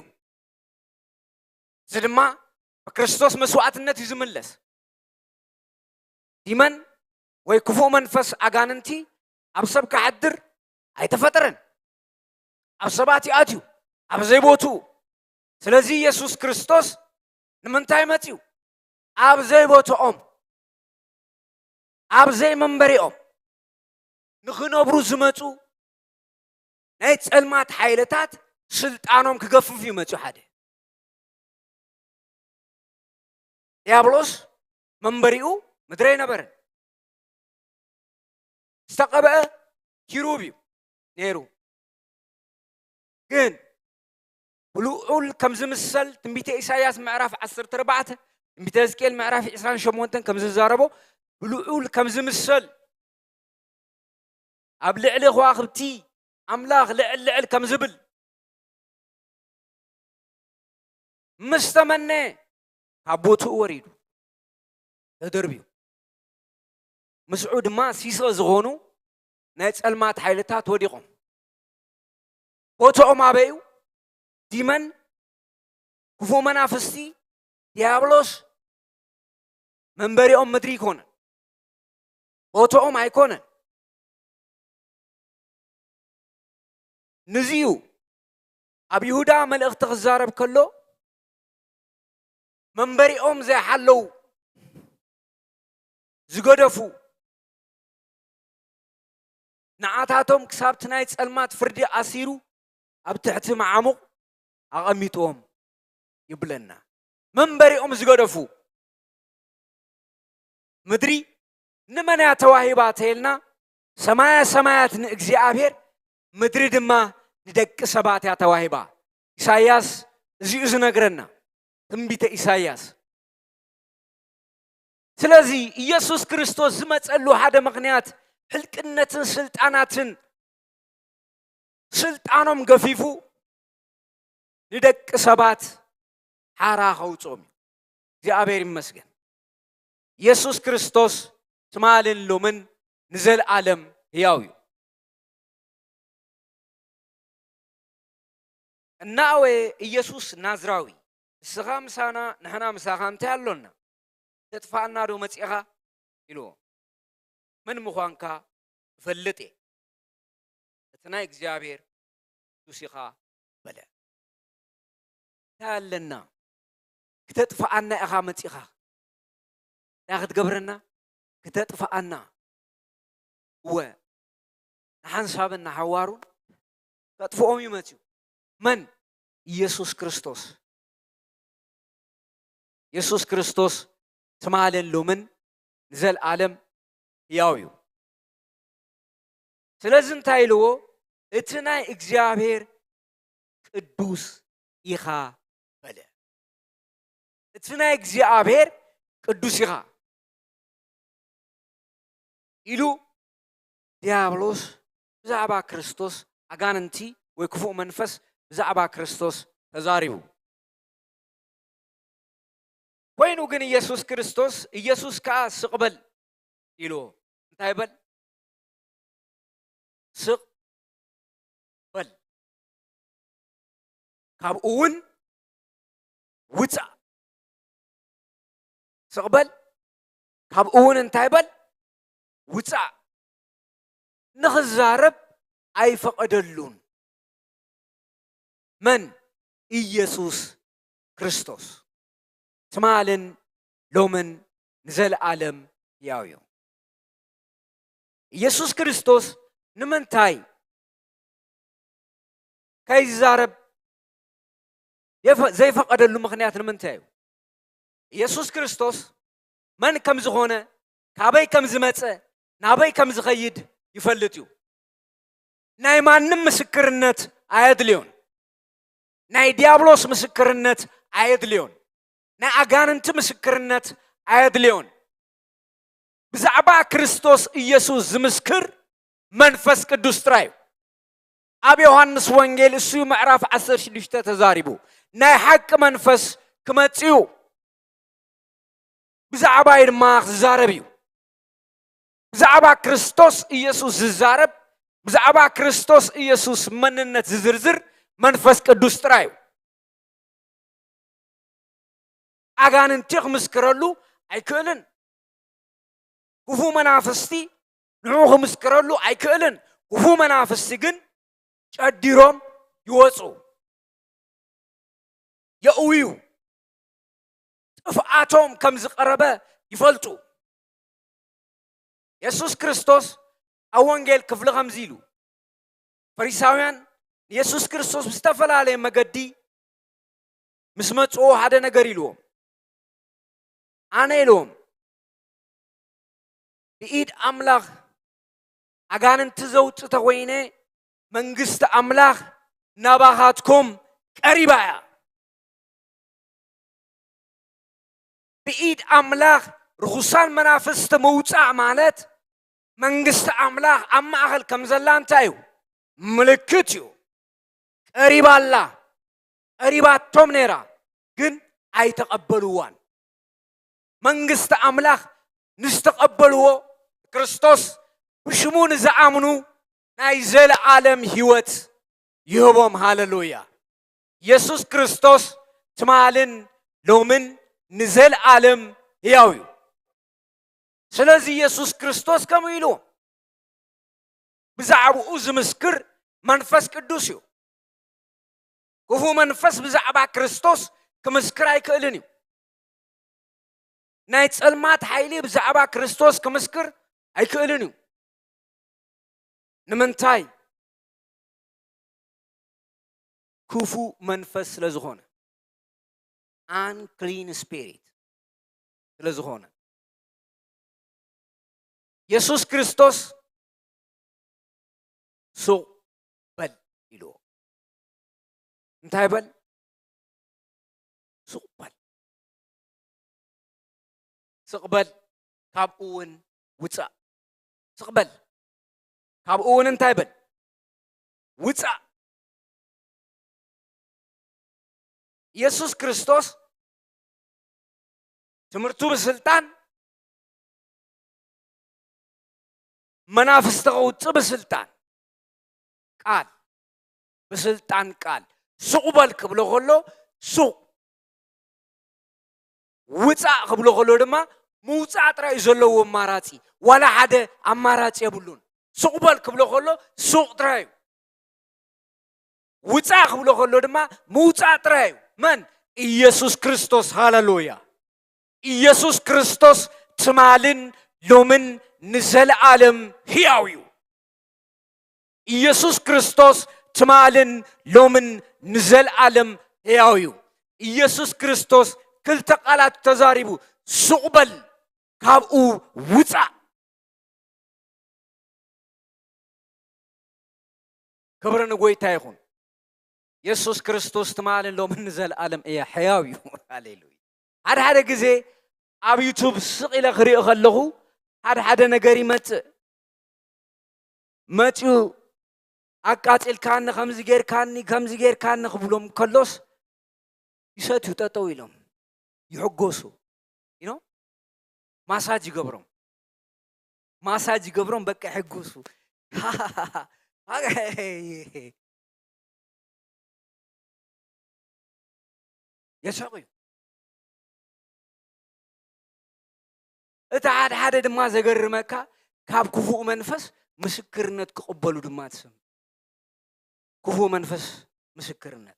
እዚ ድማ ብክርስቶስ መስዋዕትነት እዩ ዝምለስ። ዲመን ወይ ክፉእ መንፈስ ኣጋንንቲ ኣብ ሰብ ክሓድር ኣይተፈጠረን። ኣብ ሰባት ይኣትዩ፣ ኣብ ዘይቦትኡ። ስለዚ ኢየሱስ ክርስቶስ ንምንታይ መጺኡ? ኣብ ዘይቦትኦም፣ ኣብ ዘይመንበሪኦም ንኽነብሩ ዝመጹ ናይ ጸልማት ሓይልታት ስልጣኖም ክገፍፍ እዩ መጺኡ። ሓደ ዲያብሎስ መንበሪኡ ምድሪ ኣይነበረን። ዝተቐብአ ኪሩብ እዩ ነይሩ። ግን ብልዑል ከም ዝምሰል ትንቢተ ኢሳይያስ ምዕራፍ ዓሰርተ ኣርባዕተ፣ ትንቢተ ሕዝቅኤል ምዕራፍ ዕስራን ሸሞንተን ከም ዝዛረቦ፣ ብልዑል ከም ዝምሰል፣ ኣብ ልዕሊ ከዋኽብቲ ኣምላኽ ልዕል ልዕል ከም ዝብል፣ ምስ ተመነ ካብ ቦትኡ ወሪዱ ተደርብዩ። ምስኡ ድማ ሲሶ ዝኾኑ ናይ ጸልማት ሓይልታት ወዲቖም። ቦትኦም ኣበይ እዩ? ዲመን፣ ክፉእ መናፍስቲ፣ ዲያብሎስ መንበሪኦም ምድሪ ኣይኮነን፣ ቦትኦም ኣይኮነን። ንዚዩ ኣብ ይሁዳ መልእኽቲ ክዛረብ ከሎ፣ መንበሪኦም ዘይሓለዉ፣ ዝገደፉ፣ ንዓታቶም ክሳብቲ ናይ ጸልማት ፍርዲ ኣሲሩ ኣብ ትሕቲ መዓሙቕ ኣቐሚጥዎም ይብለና። መንበሪኦም ዝገደፉ፣ ምድሪ ንመን እያ ተዋሂባ ተይልና፣ ሰማያ ሰማያት ንእግዚኣብሔር፣ ምድሪ ድማ ንደቂ ሰባት እያ ተዋሂባ። ኢሳይያስ እዚኡ ዝነግረና፣ ትንቢተ ኢሳይያስ። ስለዚ ኢየሱስ ክርስቶስ ዝመጸሉ ሓደ ምኽንያት፣ ሕልቅነትን ስልጣናትን ስልጣኖም ገፊፉ ንደቂ ሰባት ሓራ ከውጽኦም እዩ። እግዚኣብሔር ይመስገን። ኢየሱስ ክርስቶስ ትማልን ሎምን ንዘለኣለም ሕያው እዩ። እናወ ኢየሱስ ናዝራዊ፣ ንስኻ ምሳና፣ ንሕና ምሳኻ እንታይ ኣሎና? ተጥፋኣና ዶ መጺኻ? ኢልዎ። መን ምዃንካ እፈልጥ እየ። እቲ ናይ እግዚኣብሔር ቅዱስ ኢኻ በለ። እንታይ ኣለና? ክተጥፍኣና ኢኻ መጺኻ። እንታይ ክትገብረና? ክተጥፍኣና። እወ፣ ንሓንሳብን ንሓዋሩን ከጥፍኦም እዩ መጺኡ። መን? ኢየሱስ ክርስቶስ። ኢየሱስ ክርስቶስ ትማልን ሎምን ንዘለኣለም ሕያው እዩ። ስለዚ እንታይ ኢልዎ? እቲ ናይ እግዚኣብሔር ቅዱስ ኢኻ በለ። እቲ ናይ እግዚኣብሔር ቅዱስ ኢኻ ኢሉ ዲያብሎስ ብዛዕባ ክርስቶስ፣ ኣጋንንቲ ወይ ክፉእ መንፈስ ብዛዕባ ክርስቶስ ተዛሪቡ። ኮይኑ ግን ኢየሱስ ክርስቶስ፣ ኢየሱስ ከኣ ስቕ በል ኢልዎ። እንታይ በል? ስቕ በል። ካብኡ እውን ውጻእ። ስቕ በል። ካብኡ እውን እንታይ በል? ውጻእ። ንኽዛረብ ኣይፈቐደሉን። መን? ኢየሱስ ክርስቶስ። ትማልን ሎምን ንዘለኣለም ሕያው እዩ። ኢየሱስ ክርስቶስ ንምንታይ ከይዛረብ የፈ-፣ ዘይፈቐደሉ ምኽንያት ንምንታይ እዩ? ኢየሱስ ክርስቶስ መን ከም ዝኾነ፣ ካበይ ከም ዝመጸ፣ ናበይ ከም ዝኸይድ ይፈልጥ እዩ። ናይ ማንም ምስክርነት ኣየድልዮን። ናይ ዲያብሎስ ምስክርነት ኣየድልዮን። ናይ ኣጋንንቲ ምስክርነት ኣየድልዮን። ብዛዕባ ክርስቶስ ኢየሱስ ዝምስክር መንፈስ ቅዱስ ጥራይ እዩ። ኣብ ዮሃንስ ወንጌል እሱ ምዕራፍ ዓሰርተ ሽዱሽተ ተዛሪቡ፣ ናይ ሓቂ መንፈስ ክመጽእ እዩ፣ ብዛዕባይ ድማ ክዛረብ እዩ። ብዛዕባ ክርስቶስ ኢየሱስ ዝዛረብ፣ ብዛዕባ ክርስቶስ ኢየሱስ መንነት ዝዝርዝር መንፈስ ቅዱስ ጥራይ እዩ። ኣጋንንቲ ክምስክረሉ ኣይክእልን። ክፉ መናፍስቲ ንዕኡ ክምስክረሉ ኣይክእልን። ክፉ መናፍስቲ ግን ጨዲሮም ይወጹ፣ የእውዩ፣ ጥፍኣቶም ከም ዝቐረበ ይፈልጡ። የሱስ ክርስቶስ ኣብ ወንጌል ክፍሊ ከምዚ ኢሉ፣ ፈሪሳውያን ንየሱስ ክርስቶስ ብዝተፈላለየ መገዲ ምስ መጽኡ ሓደ ነገር ኢልዎም። ኣነ ኢልዎም፣ ብኢድ ኣምላኽ ኣጋንንቲ ዘውጽእ ተኾይነ፣ መንግስቲ ኣምላኽ ናባኻትኩም ቀሪባ እያ። ብኢድ ኣምላኽ ርኹሳን መናፍስቲ ምውጻእ ማለት፣ መንግስቲ ኣምላኽ ኣብ ማእኸል ከም ዘላ እንታይ እዩ? ምልክት እዩ። ቀሪባ ኣላ። ቀሪባቶም ነይራ፣ ግን ኣይተቐበልዋን። መንግስቲ ኣምላኽ ንዝተቐበልዎ፣ ክርስቶስ ብሽሙ ንዝኣምኑ ናይ ዘለኣለም ህይወት ይህቦም። ሃሌሉያ! የሱስ ክርስቶስ ትማልን ሎምን ንዘለኣለም ህያው እዩ። ስለዚ የሱስ ክርስቶስ ከምኡ ኢሉ፣ ብዛዕባኡ ዝምስክር መንፈስ ቅዱስ እዩ። ክፉ መንፈስ ብዛዕባ ክርስቶስ ክምስክር ኣይክእልን እዩ። ናይ ጸልማት ሓይሊ ብዛዕባ ክርስቶስ ክምስክር ኣይክእልን እዩ። ንምንታይ? ክፉእ መንፈስ ስለ ዝኾነ፣ unclean spirit ስለ ዝኾነ፣ የሱስ ክርስቶስ ሱቕ በል ኢልዎ። እንታይ በል? ሱቕ በል። ስቕ በል፣ ካብኡ እውን ውጻእ። ስቕ በል፣ ካብኡ እውን እንታይ በል? ውጻእ። ኢየሱስ ክርስቶስ ትምህርቱ ብስልጣን፣ መናፍስቲ ከውጽእ ብስልጣን፣ ቃል፣ ብስልጣን ቃል። ሱቕ በል ክብሎ ከሎ ሱቕ፣ ውጻእ ክብሎ ከሎ ድማ ምውጻእ ጥራይ እዩ ዘለዎ ኣማራጺ። ዋላ ሓደ ኣማራጺ የብሉን። ሱቕ በል ክብሎ ከሎ ሱቕ ጥራይ እዩ። ውጻእ ክብሎ ከሎ ድማ ምውጻእ ጥራይ እዩ። መን? ኢየሱስ ክርስቶስ። ሃሌሉያ! ኢየሱስ ክርስቶስ ትማልን ሎምን ንዘለኣለም ሕያው እዩ። ኢየሱስ ክርስቶስ ትማልን ሎምን ንዘለኣለም ሕያው እዩ። ኢየሱስ ክርስቶስ ክልተ ቃላት ተዛሪቡ፣ "ሱቕ በል፣ ካብኡ ውጻእ።" ክብሪ ንጎይታ ይኹን። የሱስ ክርስቶስ ትማልን ሎምን ንዘለኣለም እያ፣ ሕያው እዩ። ሃሌሉያ። ሓደ ሓደ ግዜ ኣብ ዩቱብ ስቕ ኢለ ክሪኦ ከለኹ ሓደ ሓደ ነገር ይመጽእ። መጺኡ ኣቃጺልካኒ፣ ከምዚ ጌርካኒ፣ ከምዚ ጌርካኒ ክብሎም ከሎስ ይሰትዩ፣ ጠጠው ኢሎም ይሕጎሱ። You know? ማሳጅ ይገብሮም፣ ማሳጅ ይገብሮም፣ በቃ ይሕጎሱ። የስሕቑ እዩ። እቲ ሓደ ሓደ ድማ ዘገርመካ፣ ካብ ክፉእ መንፈስ ምስክርነት ክቕበሉ ድማ ትሰምዕ። ክፉእ መንፈስ ምስክርነት።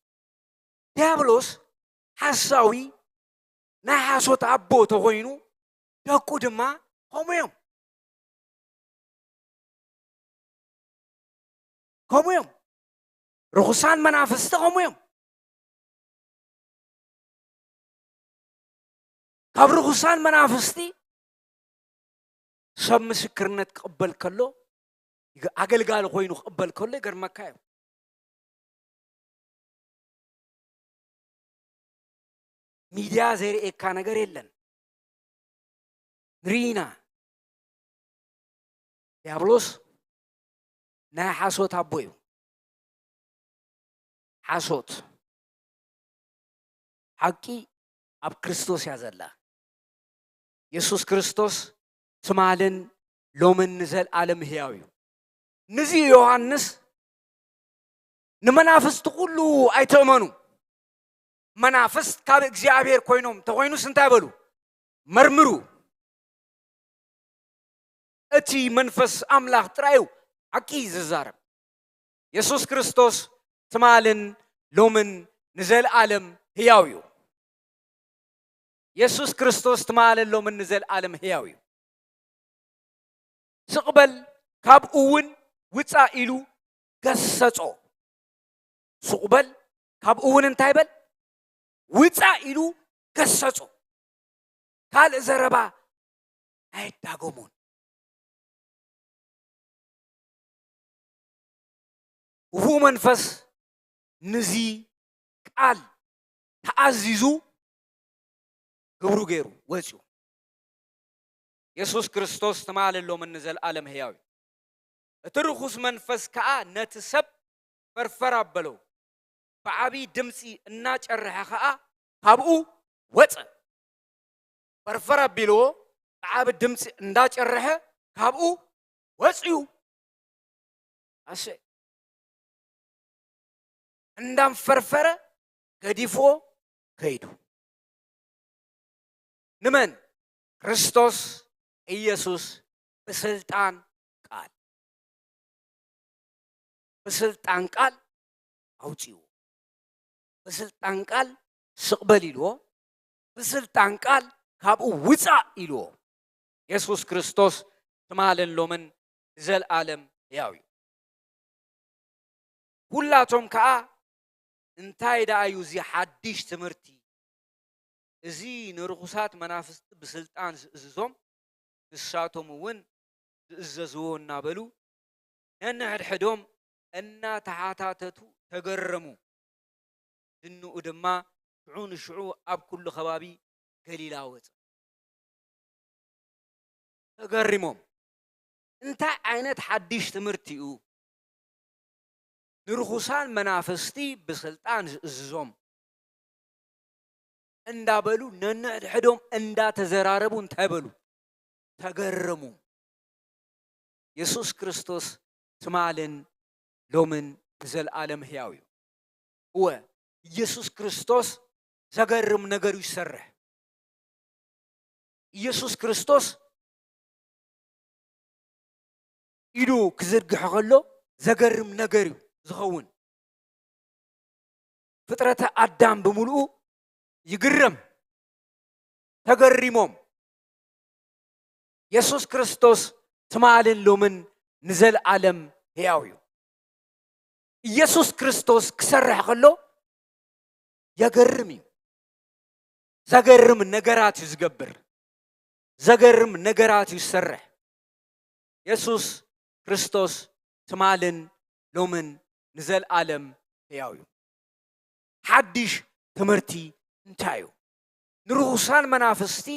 ዲያብሎስ ሓሳዊ ናይ ሓሶት ኣቦ ተኾይኑ፣ ደቁ ድማ ከምኡ እዮም። ከምኡ እዮም። ርኹሳን መናፍስቲ ከምኡ እዮም። ካብ ርኹሳን መናፍስቲ ሰብ ምስክርነት ክቕበል ከሎ፣ ይገ-፣ ኣገልጋሊ ኮይኑ ክቕበል ከሎ ይገርመካ እዩ። ሚድያ ዘይርእየካ ነገር የለን። ንርኢ ኢና። ዲያብሎስ ናይ ሓሶት ኣቦ እዩ። ሓሶት። ሓቂ ኣብ ክርስቶስ እያ ዘላ። የሱስ ክርስቶስ ትማልን ሎምን ንዘለኣለም ህያው እዩ። ንዚ ዮሃንስ ንመናፍስቲ ኩሉ ኣይትእመኑ። መናፍስት ካብ እግዚኣብሔር ኮይኖም ተኾይኑስ እንታይ በሉ? መርምሩ። እቲ መንፈስ ኣምላኽ ጥራይ እዩ ሓቂ ዝዛረብ። የሱስ ክርስቶስ ትማልን ሎምን ንዘለኣለም ህያው እዩ። የሱስ ክርስቶስ ትማልን ሎምን ንዘለኣለም ህያው እዩ። ስቕ በል ካብኡ እውን ውጻእ ኢሉ ገሰጾ። ስቕ በል ካብኡ እውን እንታይ በል? ውጻእ ኢሉ ገሰጾ። ካልእ ዘረባ ኣይዳጎሞን። ክፉእ መንፈስ ንዚ ቃል ተኣዚዙ ግብሩ ገይሩ ወጺኡ። የሱስ ክርስቶስ ትማልን ሎምን ንዘለኣለም ህያው እዩ። እቲ ርኹስ መንፈስ ከኣ ነቲ ሰብ ፈርፈር ኣበሎ። ብዓቢ ድምጺ እናጨርሐ ከኣ ካብኡ ወጸ። ፈርፈር ኣቢልዎ፣ ብዓቢ ድምጺ እንዳጨርሐ ካብኡ ወጺኡ። ኣሰ-፣ እንዳንፈርፈረ ገዲፍዎ ከይዱ። ንመን? ክርስቶስ ኢየሱስ ብስልጣን ቃል፣ ብስልጣን ቃል ኣውጺእዎ። ብስልጣን ቃል ስቕ በል ኢልዎ። ብስልጣን ቃል ካብኡ ውጻእ ኢልዎ። የሱስ ክርስቶስ ትማልን ሎምን ንዘለኣለም ሕያው እዩ። ኩላቶም ከኣ እንታይ ደኣ እዩ እዚ ሓድሽ ትምህርቲ? እዚ ንርኹሳት መናፍስቲ ብስልጣን ዝእዝዞም፣ ንሳቶም እውን ዝእዘዝዎ እናበሉ ነንሕድሕዶም እናተሓታተቱ ተገረሙ። ዝንኡ ድማ ሽዑ ንሽዑ ኣብ ኩሉ ከባቢ ገሊላ ወጸ። ተገሪሞም፣ "እንታይ ዓይነት ሓድሽ ትምህርቲ እዩ? ንርኹሳን መናፍስቲ ብስልጣን ዝእዝዞም?" እንዳበሉ ነንሕድሕዶም እንዳተዘራረቡ እንታይ በሉ? ተገረሙ። የሱስ ክርስቶስ ትማልን ሎምን ንዘለኣለም ህያው እዩ። እወ፣ ኢየሱስ ክርስቶስ ዘገርም ነገር እዩ ዝሰርሕ። ኢየሱስ ክርስቶስ ኢዱ ክዝርግሕ ከሎ ዘገርም ነገር እዩ ዝኸውን። ፍጥረተ ኣዳም ብምልኡ ይግረም፣ ተገሪሞም። የሱስ ክርስቶስ ትማልን ሎምን ንዘለኣለም ህያው እዩ። ኢየሱስ ክርስቶስ ክሰርሕ ከሎ የገርም እዩ። ዘገርም ነገራት እዩ ዝገብር። ዘገርም ነገራት እዩ ዝሰርሕ። የሱስ ክርስቶስ ትማልን ሎምን ንዘለኣለም ህያው እዩ። ሓድሽ ትምህርቲ እንታይ እዩ? ንርኹሳን መናፍስቲ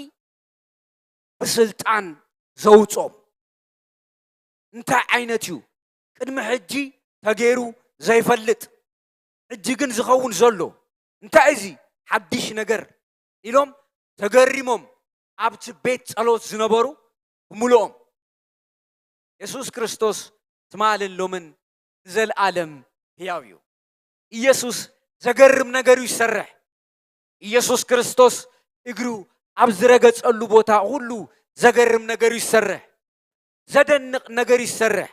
ብስልጣን ዘውጾም እንታይ ዓይነት እዩ? ቅድሚ ሕጂ ተገይሩ ዘይፈልጥ፣ ሕጂ ግን ዝኸውን ዘሎ እንታይ እዚ ሓድሽ ነገር? ኢሎም ተገሪሞም ኣብቲ ቤት ጸሎት ዝነበሩ ብምልኦም። የሱስ ክርስቶስ ትማልን ሎምን ንዘለኣለም ህያው እዩ። ኢየሱስ ዘገርም ነገር እዩ ዝሰርሕ። ኢየሱስ ክርስቶስ እግሩ ኣብ ዝረገጸሉ ቦታ ሁሉ ዘገርም ነገር እዩ ዝሰርሕ። ዘደንቕ ነገር እዩ ዝሰርሕ።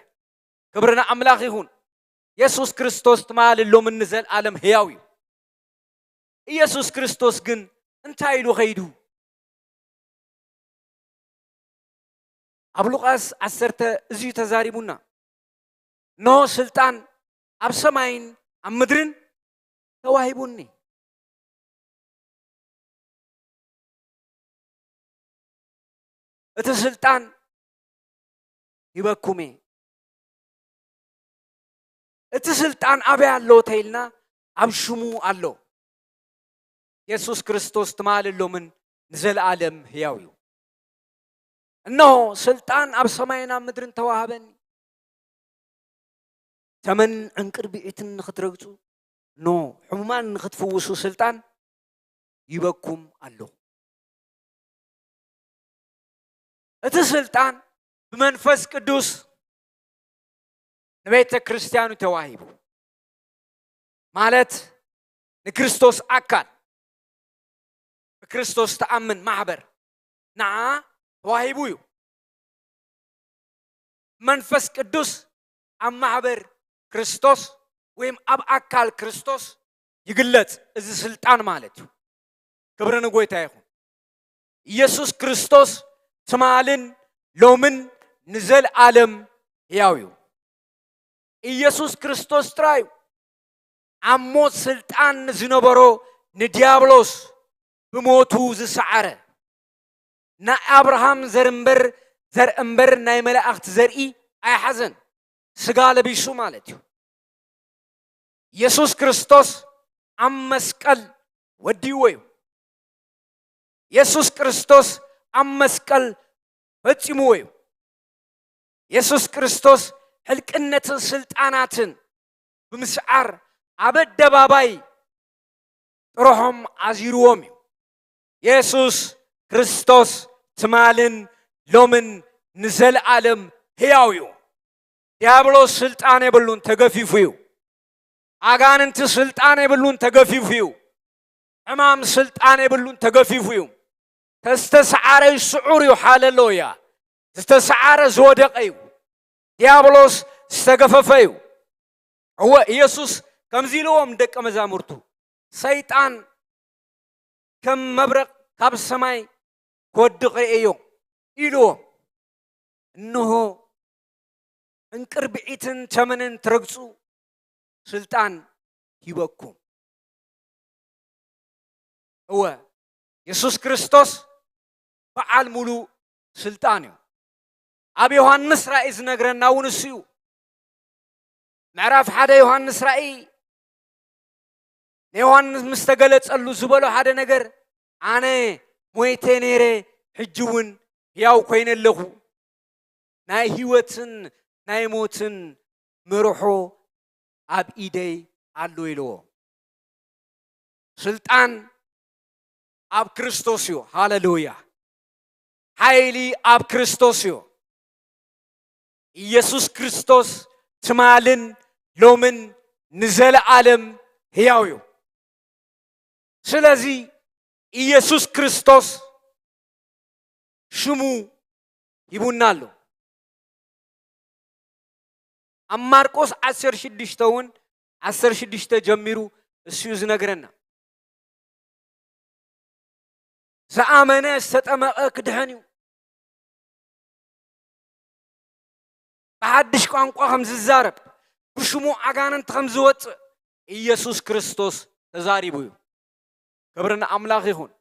ክብሪ ንኣምላኽ ይኹን። የሱስ ክርስቶስ ትማልን ሎምን ንዘለኣለም ህያው እዩ። ኢየሱስ ክርስቶስ ግን እንታይ ኢሉ ኸይዱ? ኣብ ሉቃስ ዓሰርተ እዚ እዩ ተዛሪቡና። "እንሆ ስልጣን ኣብ ሰማይን ኣብ ምድርን ተዋሂቡኒ። እቲ ስልጣን ሂበኩም እየ። እቲ ስልጣን ኣበይ ኣሎ?" ተይልና፣ ኣብ ሽሙ ኣሎ። የሱስ ክርስቶስ ትማልን ሎምን ንዘለኣለም ህያው እዩ። "እንሆ ስልጣን ኣብ ሰማይን ኣብ ምድርን ተዋሃበኒ። ተመን ዕንቅርቢዒትን ንኽትረግጹ፣ እንሆ ሕሙማን ንኽትፍውሱ ስልጣን ይበኩም ኣሎ." እቲ ስልጣን ብመንፈስ ቅዱስ ንቤተ ክርስቲያኑ ተዋሂቡ፣ ማለት ንክርስቶስ ኣካል፣ ብክርስቶስ ተኣምን ማሕበር ንዓ ተዋሂቡ እዩ። መንፈስ ቅዱስ ኣብ ማሕበር ክርስቶስ ወይም ኣብ ኣካል ክርስቶስ ይግለጽ፣ እዚ ስልጣን ማለት እዩ። ክብሪ ንጎይታ ይኹን። ኢየሱስ ክርስቶስ ትማልን ሎምን ንዘለኣለም ህያው እዩ። ኢየሱስ ክርስቶስ ጥራይ እዩ ኣብ ሞት ስልጣን ንዝነበሮ ንዲያብሎስ ብሞቱ ዝሰዓረ፣ ናይ ኣብርሃም ዘር እምበር፣ ዘርኢ እምበር ናይ መላእኽቲ ዘርኢ ኣይሓዘን፣ ስጋ ለቢሱ ማለት እዩ። የሱስ ክርስቶስ ኣብ መስቀል ወዲእዎ እዩ። የሱስ ክርስቶስ ኣብ መስቀል ፈጺምዎ እዩ። የሱስ ክርስቶስ ሕልቅነትን ስልጣናትን ብምስዓር ኣብ ኣደባባይ ጥርሖም ኣዚርዎም እዩ። የሱስ ክርስቶስ ትማልን ሎምን ንዘለኣለም ህያው እዩ። ዲያብሎስ ስልጣን የብሉን፣ ተገፊፉ እዩ። ኣጋንንቲ ስልጣን የብሉን፣ ተገፊፉ እዩ። ሕማም ስልጣን የብሉን፣ ተገፊፉ እዩ። ዝተሰዓረ እዩ፣ ስዑር እዩ። ሃለሉያ። ዝተሰዓረ ዝወደቐ እዩ። ዲያብሎስ ዝተገፈፈ እዩ። እወ፣ ኢየሱስ ከምዚ ኢልዎም ደቀ መዛሙርቱ፣ "ሰይጣን ከም መብረቕ ካብ ሰማይ ክወድቕ ርእየዮ" ኢልዎም። እንሆ፣ እንቅርብዒትን ተመንን ትረግጹ ስልጣን ሂበኩም። እወ፣ የሱስ ክርስቶስ በዓል ሙሉእ ስልጣን እዩ። ኣብ ዮሃንስ ራእይ ዝነግረና እውን እሱ እዩ። ምዕራፍ ሓደ ዮሃንስ ራእይ ንዮሃንስ ምስ ተገለጸሉ ዝበሎ ሓደ ነገር፣ ኣነ ሞይተ ነይረ፣ ሕጂ እውን ህያው ኮይነ ኣለኹ። ናይ ህይወትን ናይ ሞትን መርሖ ኣብ ኢደይ ኣሎ ኢልዎ። ስልጣን ኣብ ክርስቶስ እዩ። ሃለሉያ። ሓይሊ ኣብ ክርስቶስ እዩ። ኢየሱስ ክርስቶስ ትማልን ሎምን ንዘለኣለም ህያው እዩ። ስለዚ ኢየሱስ ክርስቶስ ሽሙ ሂቡና ኣሎ። ኣብ ማርቆስ ዓሰርተ ሽዱሽተ እውን ዓሰርተ ሽዱሽተ ጀሚሩ እሱ እዩ ዝነግረና። ዝኣመነ ዝተጠመቐ ክድሕን እዩ። ብሓድሽ ቋንቋ ከም ዝዛረብ፣ ብሽሙ ኣጋንንቲ ከም ዝወፅእ ኢየሱስ ክርስቶስ ተዛሪቡ እዩ። ክብሪ ንኣምላኽ ይኹን።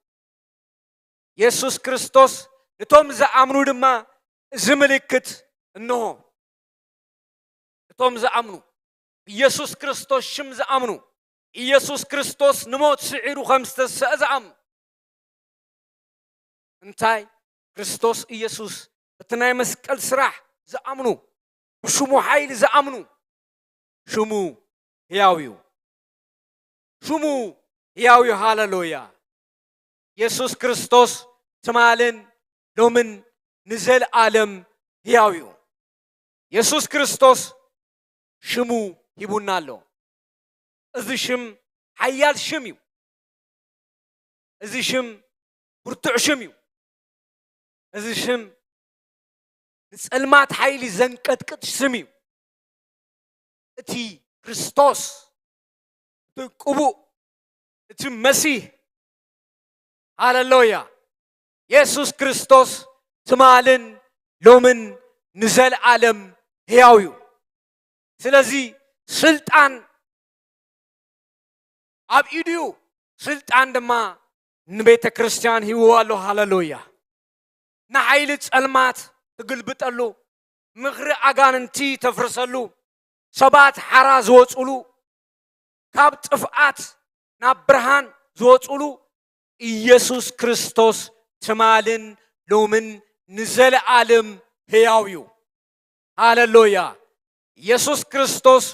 የሱስ ክርስቶስ ንቶም ዝኣምኑ ድማ እዚ ምልክት እንሆ። እቶም ዝኣምኑ፣ ኢየሱስ ክርስቶስ ሽም ዝኣምኑ፣ ኢየሱስ ክርስቶስ ንሞት ስዒሩ ከም ዝተሰአ ዝኣምኑ፣ እንታይ? ክርስቶስ ኢየሱስ እቲ ናይ መስቀል ስራሕ ዝኣምኑ፣ ብሽሙ ሓይሊ ዝኣምኑ፣ ሽሙ ህያው እዩ። ሽሙ ህያው እዩ። ሃለሉያ። የሱስ ክርስቶስ ትማልን ሎምን ንዘለኣለም ህያው እዩ። የሱስ ክርስቶስ ሽሙ ሂቡና ኣሎ። እዚ ሽም ሓያል ሽም እዩ። እዚ ሽም ብርቱዕ ሽም እዩ። እዚ ሽም ንጸልማት ሓይሊ ዘንቀጥቅጥ ሽም እዩ። እቲ ክርስቶስ፣ እቲ ቅቡእ፣ እቲ መሲህ፣ ሃለሉያ፣ የሱስ ክርስቶስ ትማልን ሎምን ንዘለኣለም ህያው እዩ። ስለዚ ስልጣን ኣብ ኢዱ እዩ፣ ስልጣን ድማ ንቤተ ክርስቲያን ሂብዋ ኣሎ። ሃለሉያ። ንሓይሊ ጸልማት ትግልብጠሉ፣ ምኽሪ ኣጋንንቲ ተፍርሰሉ፣ ሰባት ሓራ ዝወጹሉ፣ ካብ ጥፍኣት ናብ ብርሃን ዝወጹሉ ኢየሱስ ክርስቶስ ትማልን ሎምን ንዘለኣለም ህያው እዩ። ሃለሉያ። ኢየሱስ ክርስቶስ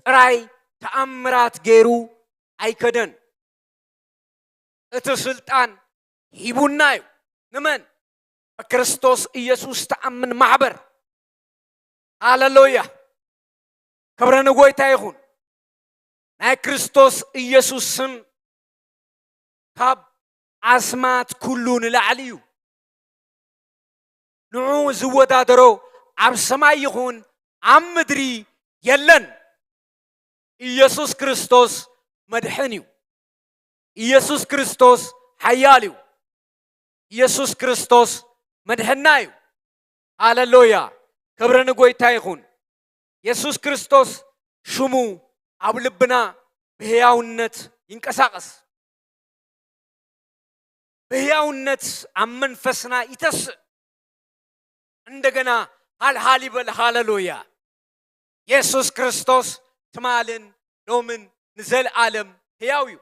ጥራይ ተኣምራት ገይሩ ኣይከደን። እቲ ስልጣን ሂቡና እዩ። ንመን? ብክርስቶስ ኢየሱስ ተኣምን ማሕበር። ሃለሉያ። ክብሪ ንጎይታ ይኹን። ናይ ክርስቶስ ኢየሱስ ስም ካብ ኣስማት ኩሉ ንላዕሊ እዩ። ንዑ ዝወዳደሮ ኣብ ሰማይ ይኹን ኣብ ምድሪ የለን። ኢየሱስ ክርስቶስ መድሕን እዩ። ኢየሱስ ክርስቶስ ሓያል እዩ። ኢየሱስ ክርስቶስ መድሕና እዩ። ሃለሉያ። ክብሪ ንጎይታ ይኹን። የሱስ ክርስቶስ ሽሙ ኣብ ልብና ብህያውነት ይንቀሳቐስ። ብህያውነት ኣብ መንፈስና ይተስእ። እንደገና ሃልሃል ይበል። ሃለሉያ። የሱስ ክርስቶስ ትማልን ሎምን ንዘለኣለም ህያው እዩ።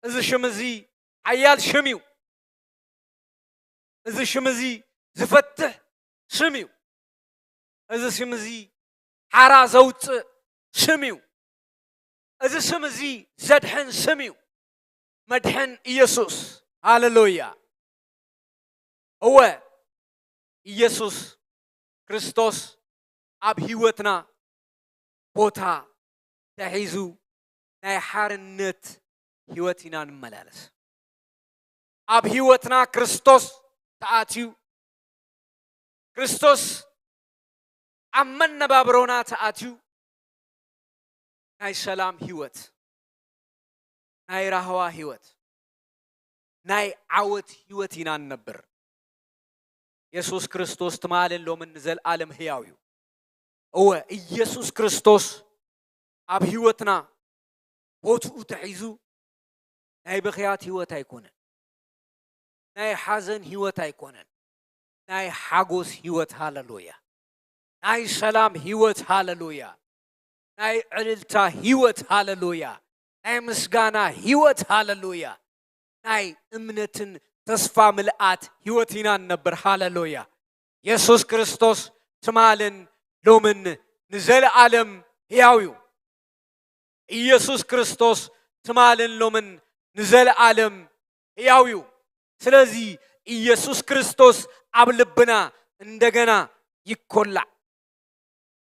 እዚ ሽም እዚ ሓያል ሽም እዩ። እዚ ሽም እዚ ዝፈትሕ ሽም እዩ። እዚ ሽም እዚ ሓራ ዘውፅእ ሽም እዩ። እዚ ስም እዚ ዘድሕን ስም እዩ። መድሕን ኢየሱስ። ሃለሉያ። እወ፣ ኢየሱስ ክርስቶስ ኣብ ህይወትና ቦታ ተሒዙ ናይ ሓርነት ህይወት ኢና ንመላለስ። ኣብ ህይወትና ክርስቶስ ተኣትዩ፣ ክርስቶስ ኣብ መነባብሮና ተኣትዩ፣ ናይ ሰላም ህይወት፣ ናይ ራህዋ ህይወት፣ ናይ ዓወት ህይወት ኢና ንነብር። የሱስ ክርስቶስ ትማልን ሎምን ንዘለኣለም ህያው እዩ። እወ፣ ኢየሱስ ክርስቶስ ኣብ ህይወትና ቦትኡ ተሒዙ ናይ ብኽያት ህይወት ኣይኮነን። ናይ ሓዘን ህይወት ኣይኮነን። ናይ ሓጎስ ህይወት፣ ሃለሉያ። ናይ ሰላም ህይወት፣ ሃለሉያ። ናይ ዕልልታ ህይወት፣ ሃለሉያ። ናይ ምስጋና ህይወት፣ ሃለሉያ። ናይ እምነትን ተስፋ ምልኣት ህይወት ኢና ንነብር፣ ሃለሉያ። የሱስ ክርስቶስ ትማልን ሎምን ንዘለኣለም ህያው እዩ። ኢየሱስ ክርስቶስ ትማልን ሎምን ንዘለኣለም ህያው እዩ። ስለዚ ኢየሱስ ክርስቶስ ኣብ ልብና እንደገና ይኮላዕ።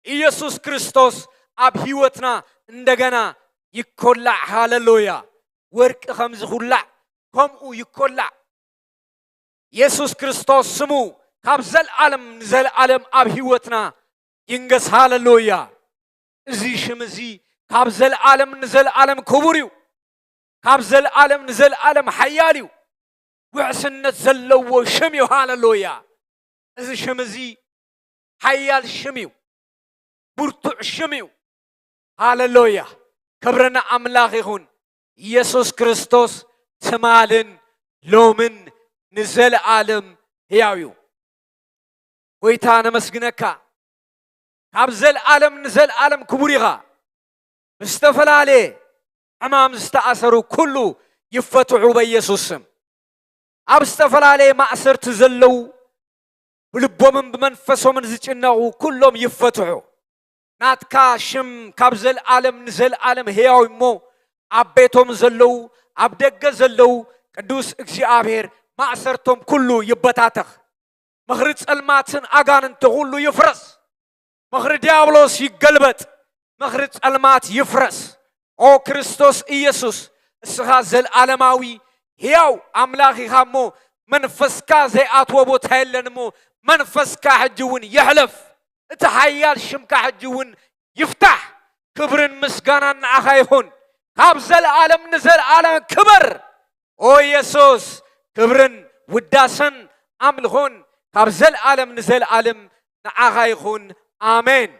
ኢየሱስ ክርስቶስ ኣብ ህይወትና እንደገና ይኮላዕ። ሃለሉያ። ወርቂ ከም ዝኹላዕ ከምኡ ይኮላዕ። የሱስ ክርስቶስ ስሙ ካብ ዘለኣለም ንዘለኣለም ኣብ ህይወትና ይንገስ። ሃለሉያ። እዚ ሽም እዚ ካብ ዘለኣለም ንዘለኣለም ክቡር እዩ። ካብ ዘለኣለም ንዘለኣለም ሓያል እዩ። ውሕስነት ዘለዎ ሽም እዩ። ሃለሉያ። እዚ ሽም እዚ ሓያል ሽም እዩ። ብርቱዕ ሽም እዩ። ሃለሉያ። ክብሪ ንኣምላኽ ይኹን። ኢየሱስ ክርስቶስ ትማልን ሎምን ንዘለኣለም ህያው እዩ። ጎይታ ነመስግነካ። ካብ ዘልኣለም ንዘልኣለም ክቡር ኢኻ። ብዝተፈላለየ ሕማም ዝተኣሰሩ ኩሉ ይፈትሑ በኢየሱስ ስም። ኣብ ዝተፈላለየ ማእሰርቲ ዘለዉ ብልቦምን ብመንፈሶምን ዝጭነቑ ኩሎም ይፈትሑ። ናትካ ሽም ካብ ዘልኣለም ንዘልኣለም ህያው እሞ ኣብ ቤቶም ዘለዉ ኣብ ደገ ዘለዉ ቅዱስ እግዚኣብሔር ማእሰርቶም ኩሉ ይበታተኽ። ምኽሪ ጸልማትን ኣጋንንቲ ኩሉ ይፍረስ። ምኽሪ ዲያብሎስ ይገልበጥ። ምኽሪ ጸልማት ይፍረስ። ኦ ክርስቶስ ኢየሱስ እስኻ ዘልኣለማዊ ህያው ኣምላኽ ኢኻ እሞ መንፈስካ ዘይኣትዎ ቦታ የለን እሞ መንፈስካ ሕጂ እውን ይሕለፍ። እቲ ሓያል ሽምካ ሕጂ እውን ይፍታሕ። ክብርን ምስጋናን ንዓኻ ይኹን። ካብ ዘለኣለም ንዘለኣለም ክበር። ኦ የሱስ ክብርን ውዳሰን ኣምልኾን ካብ ዘለኣለም ንዘለኣለም ንዓኻ ይኹን። ኣሜን።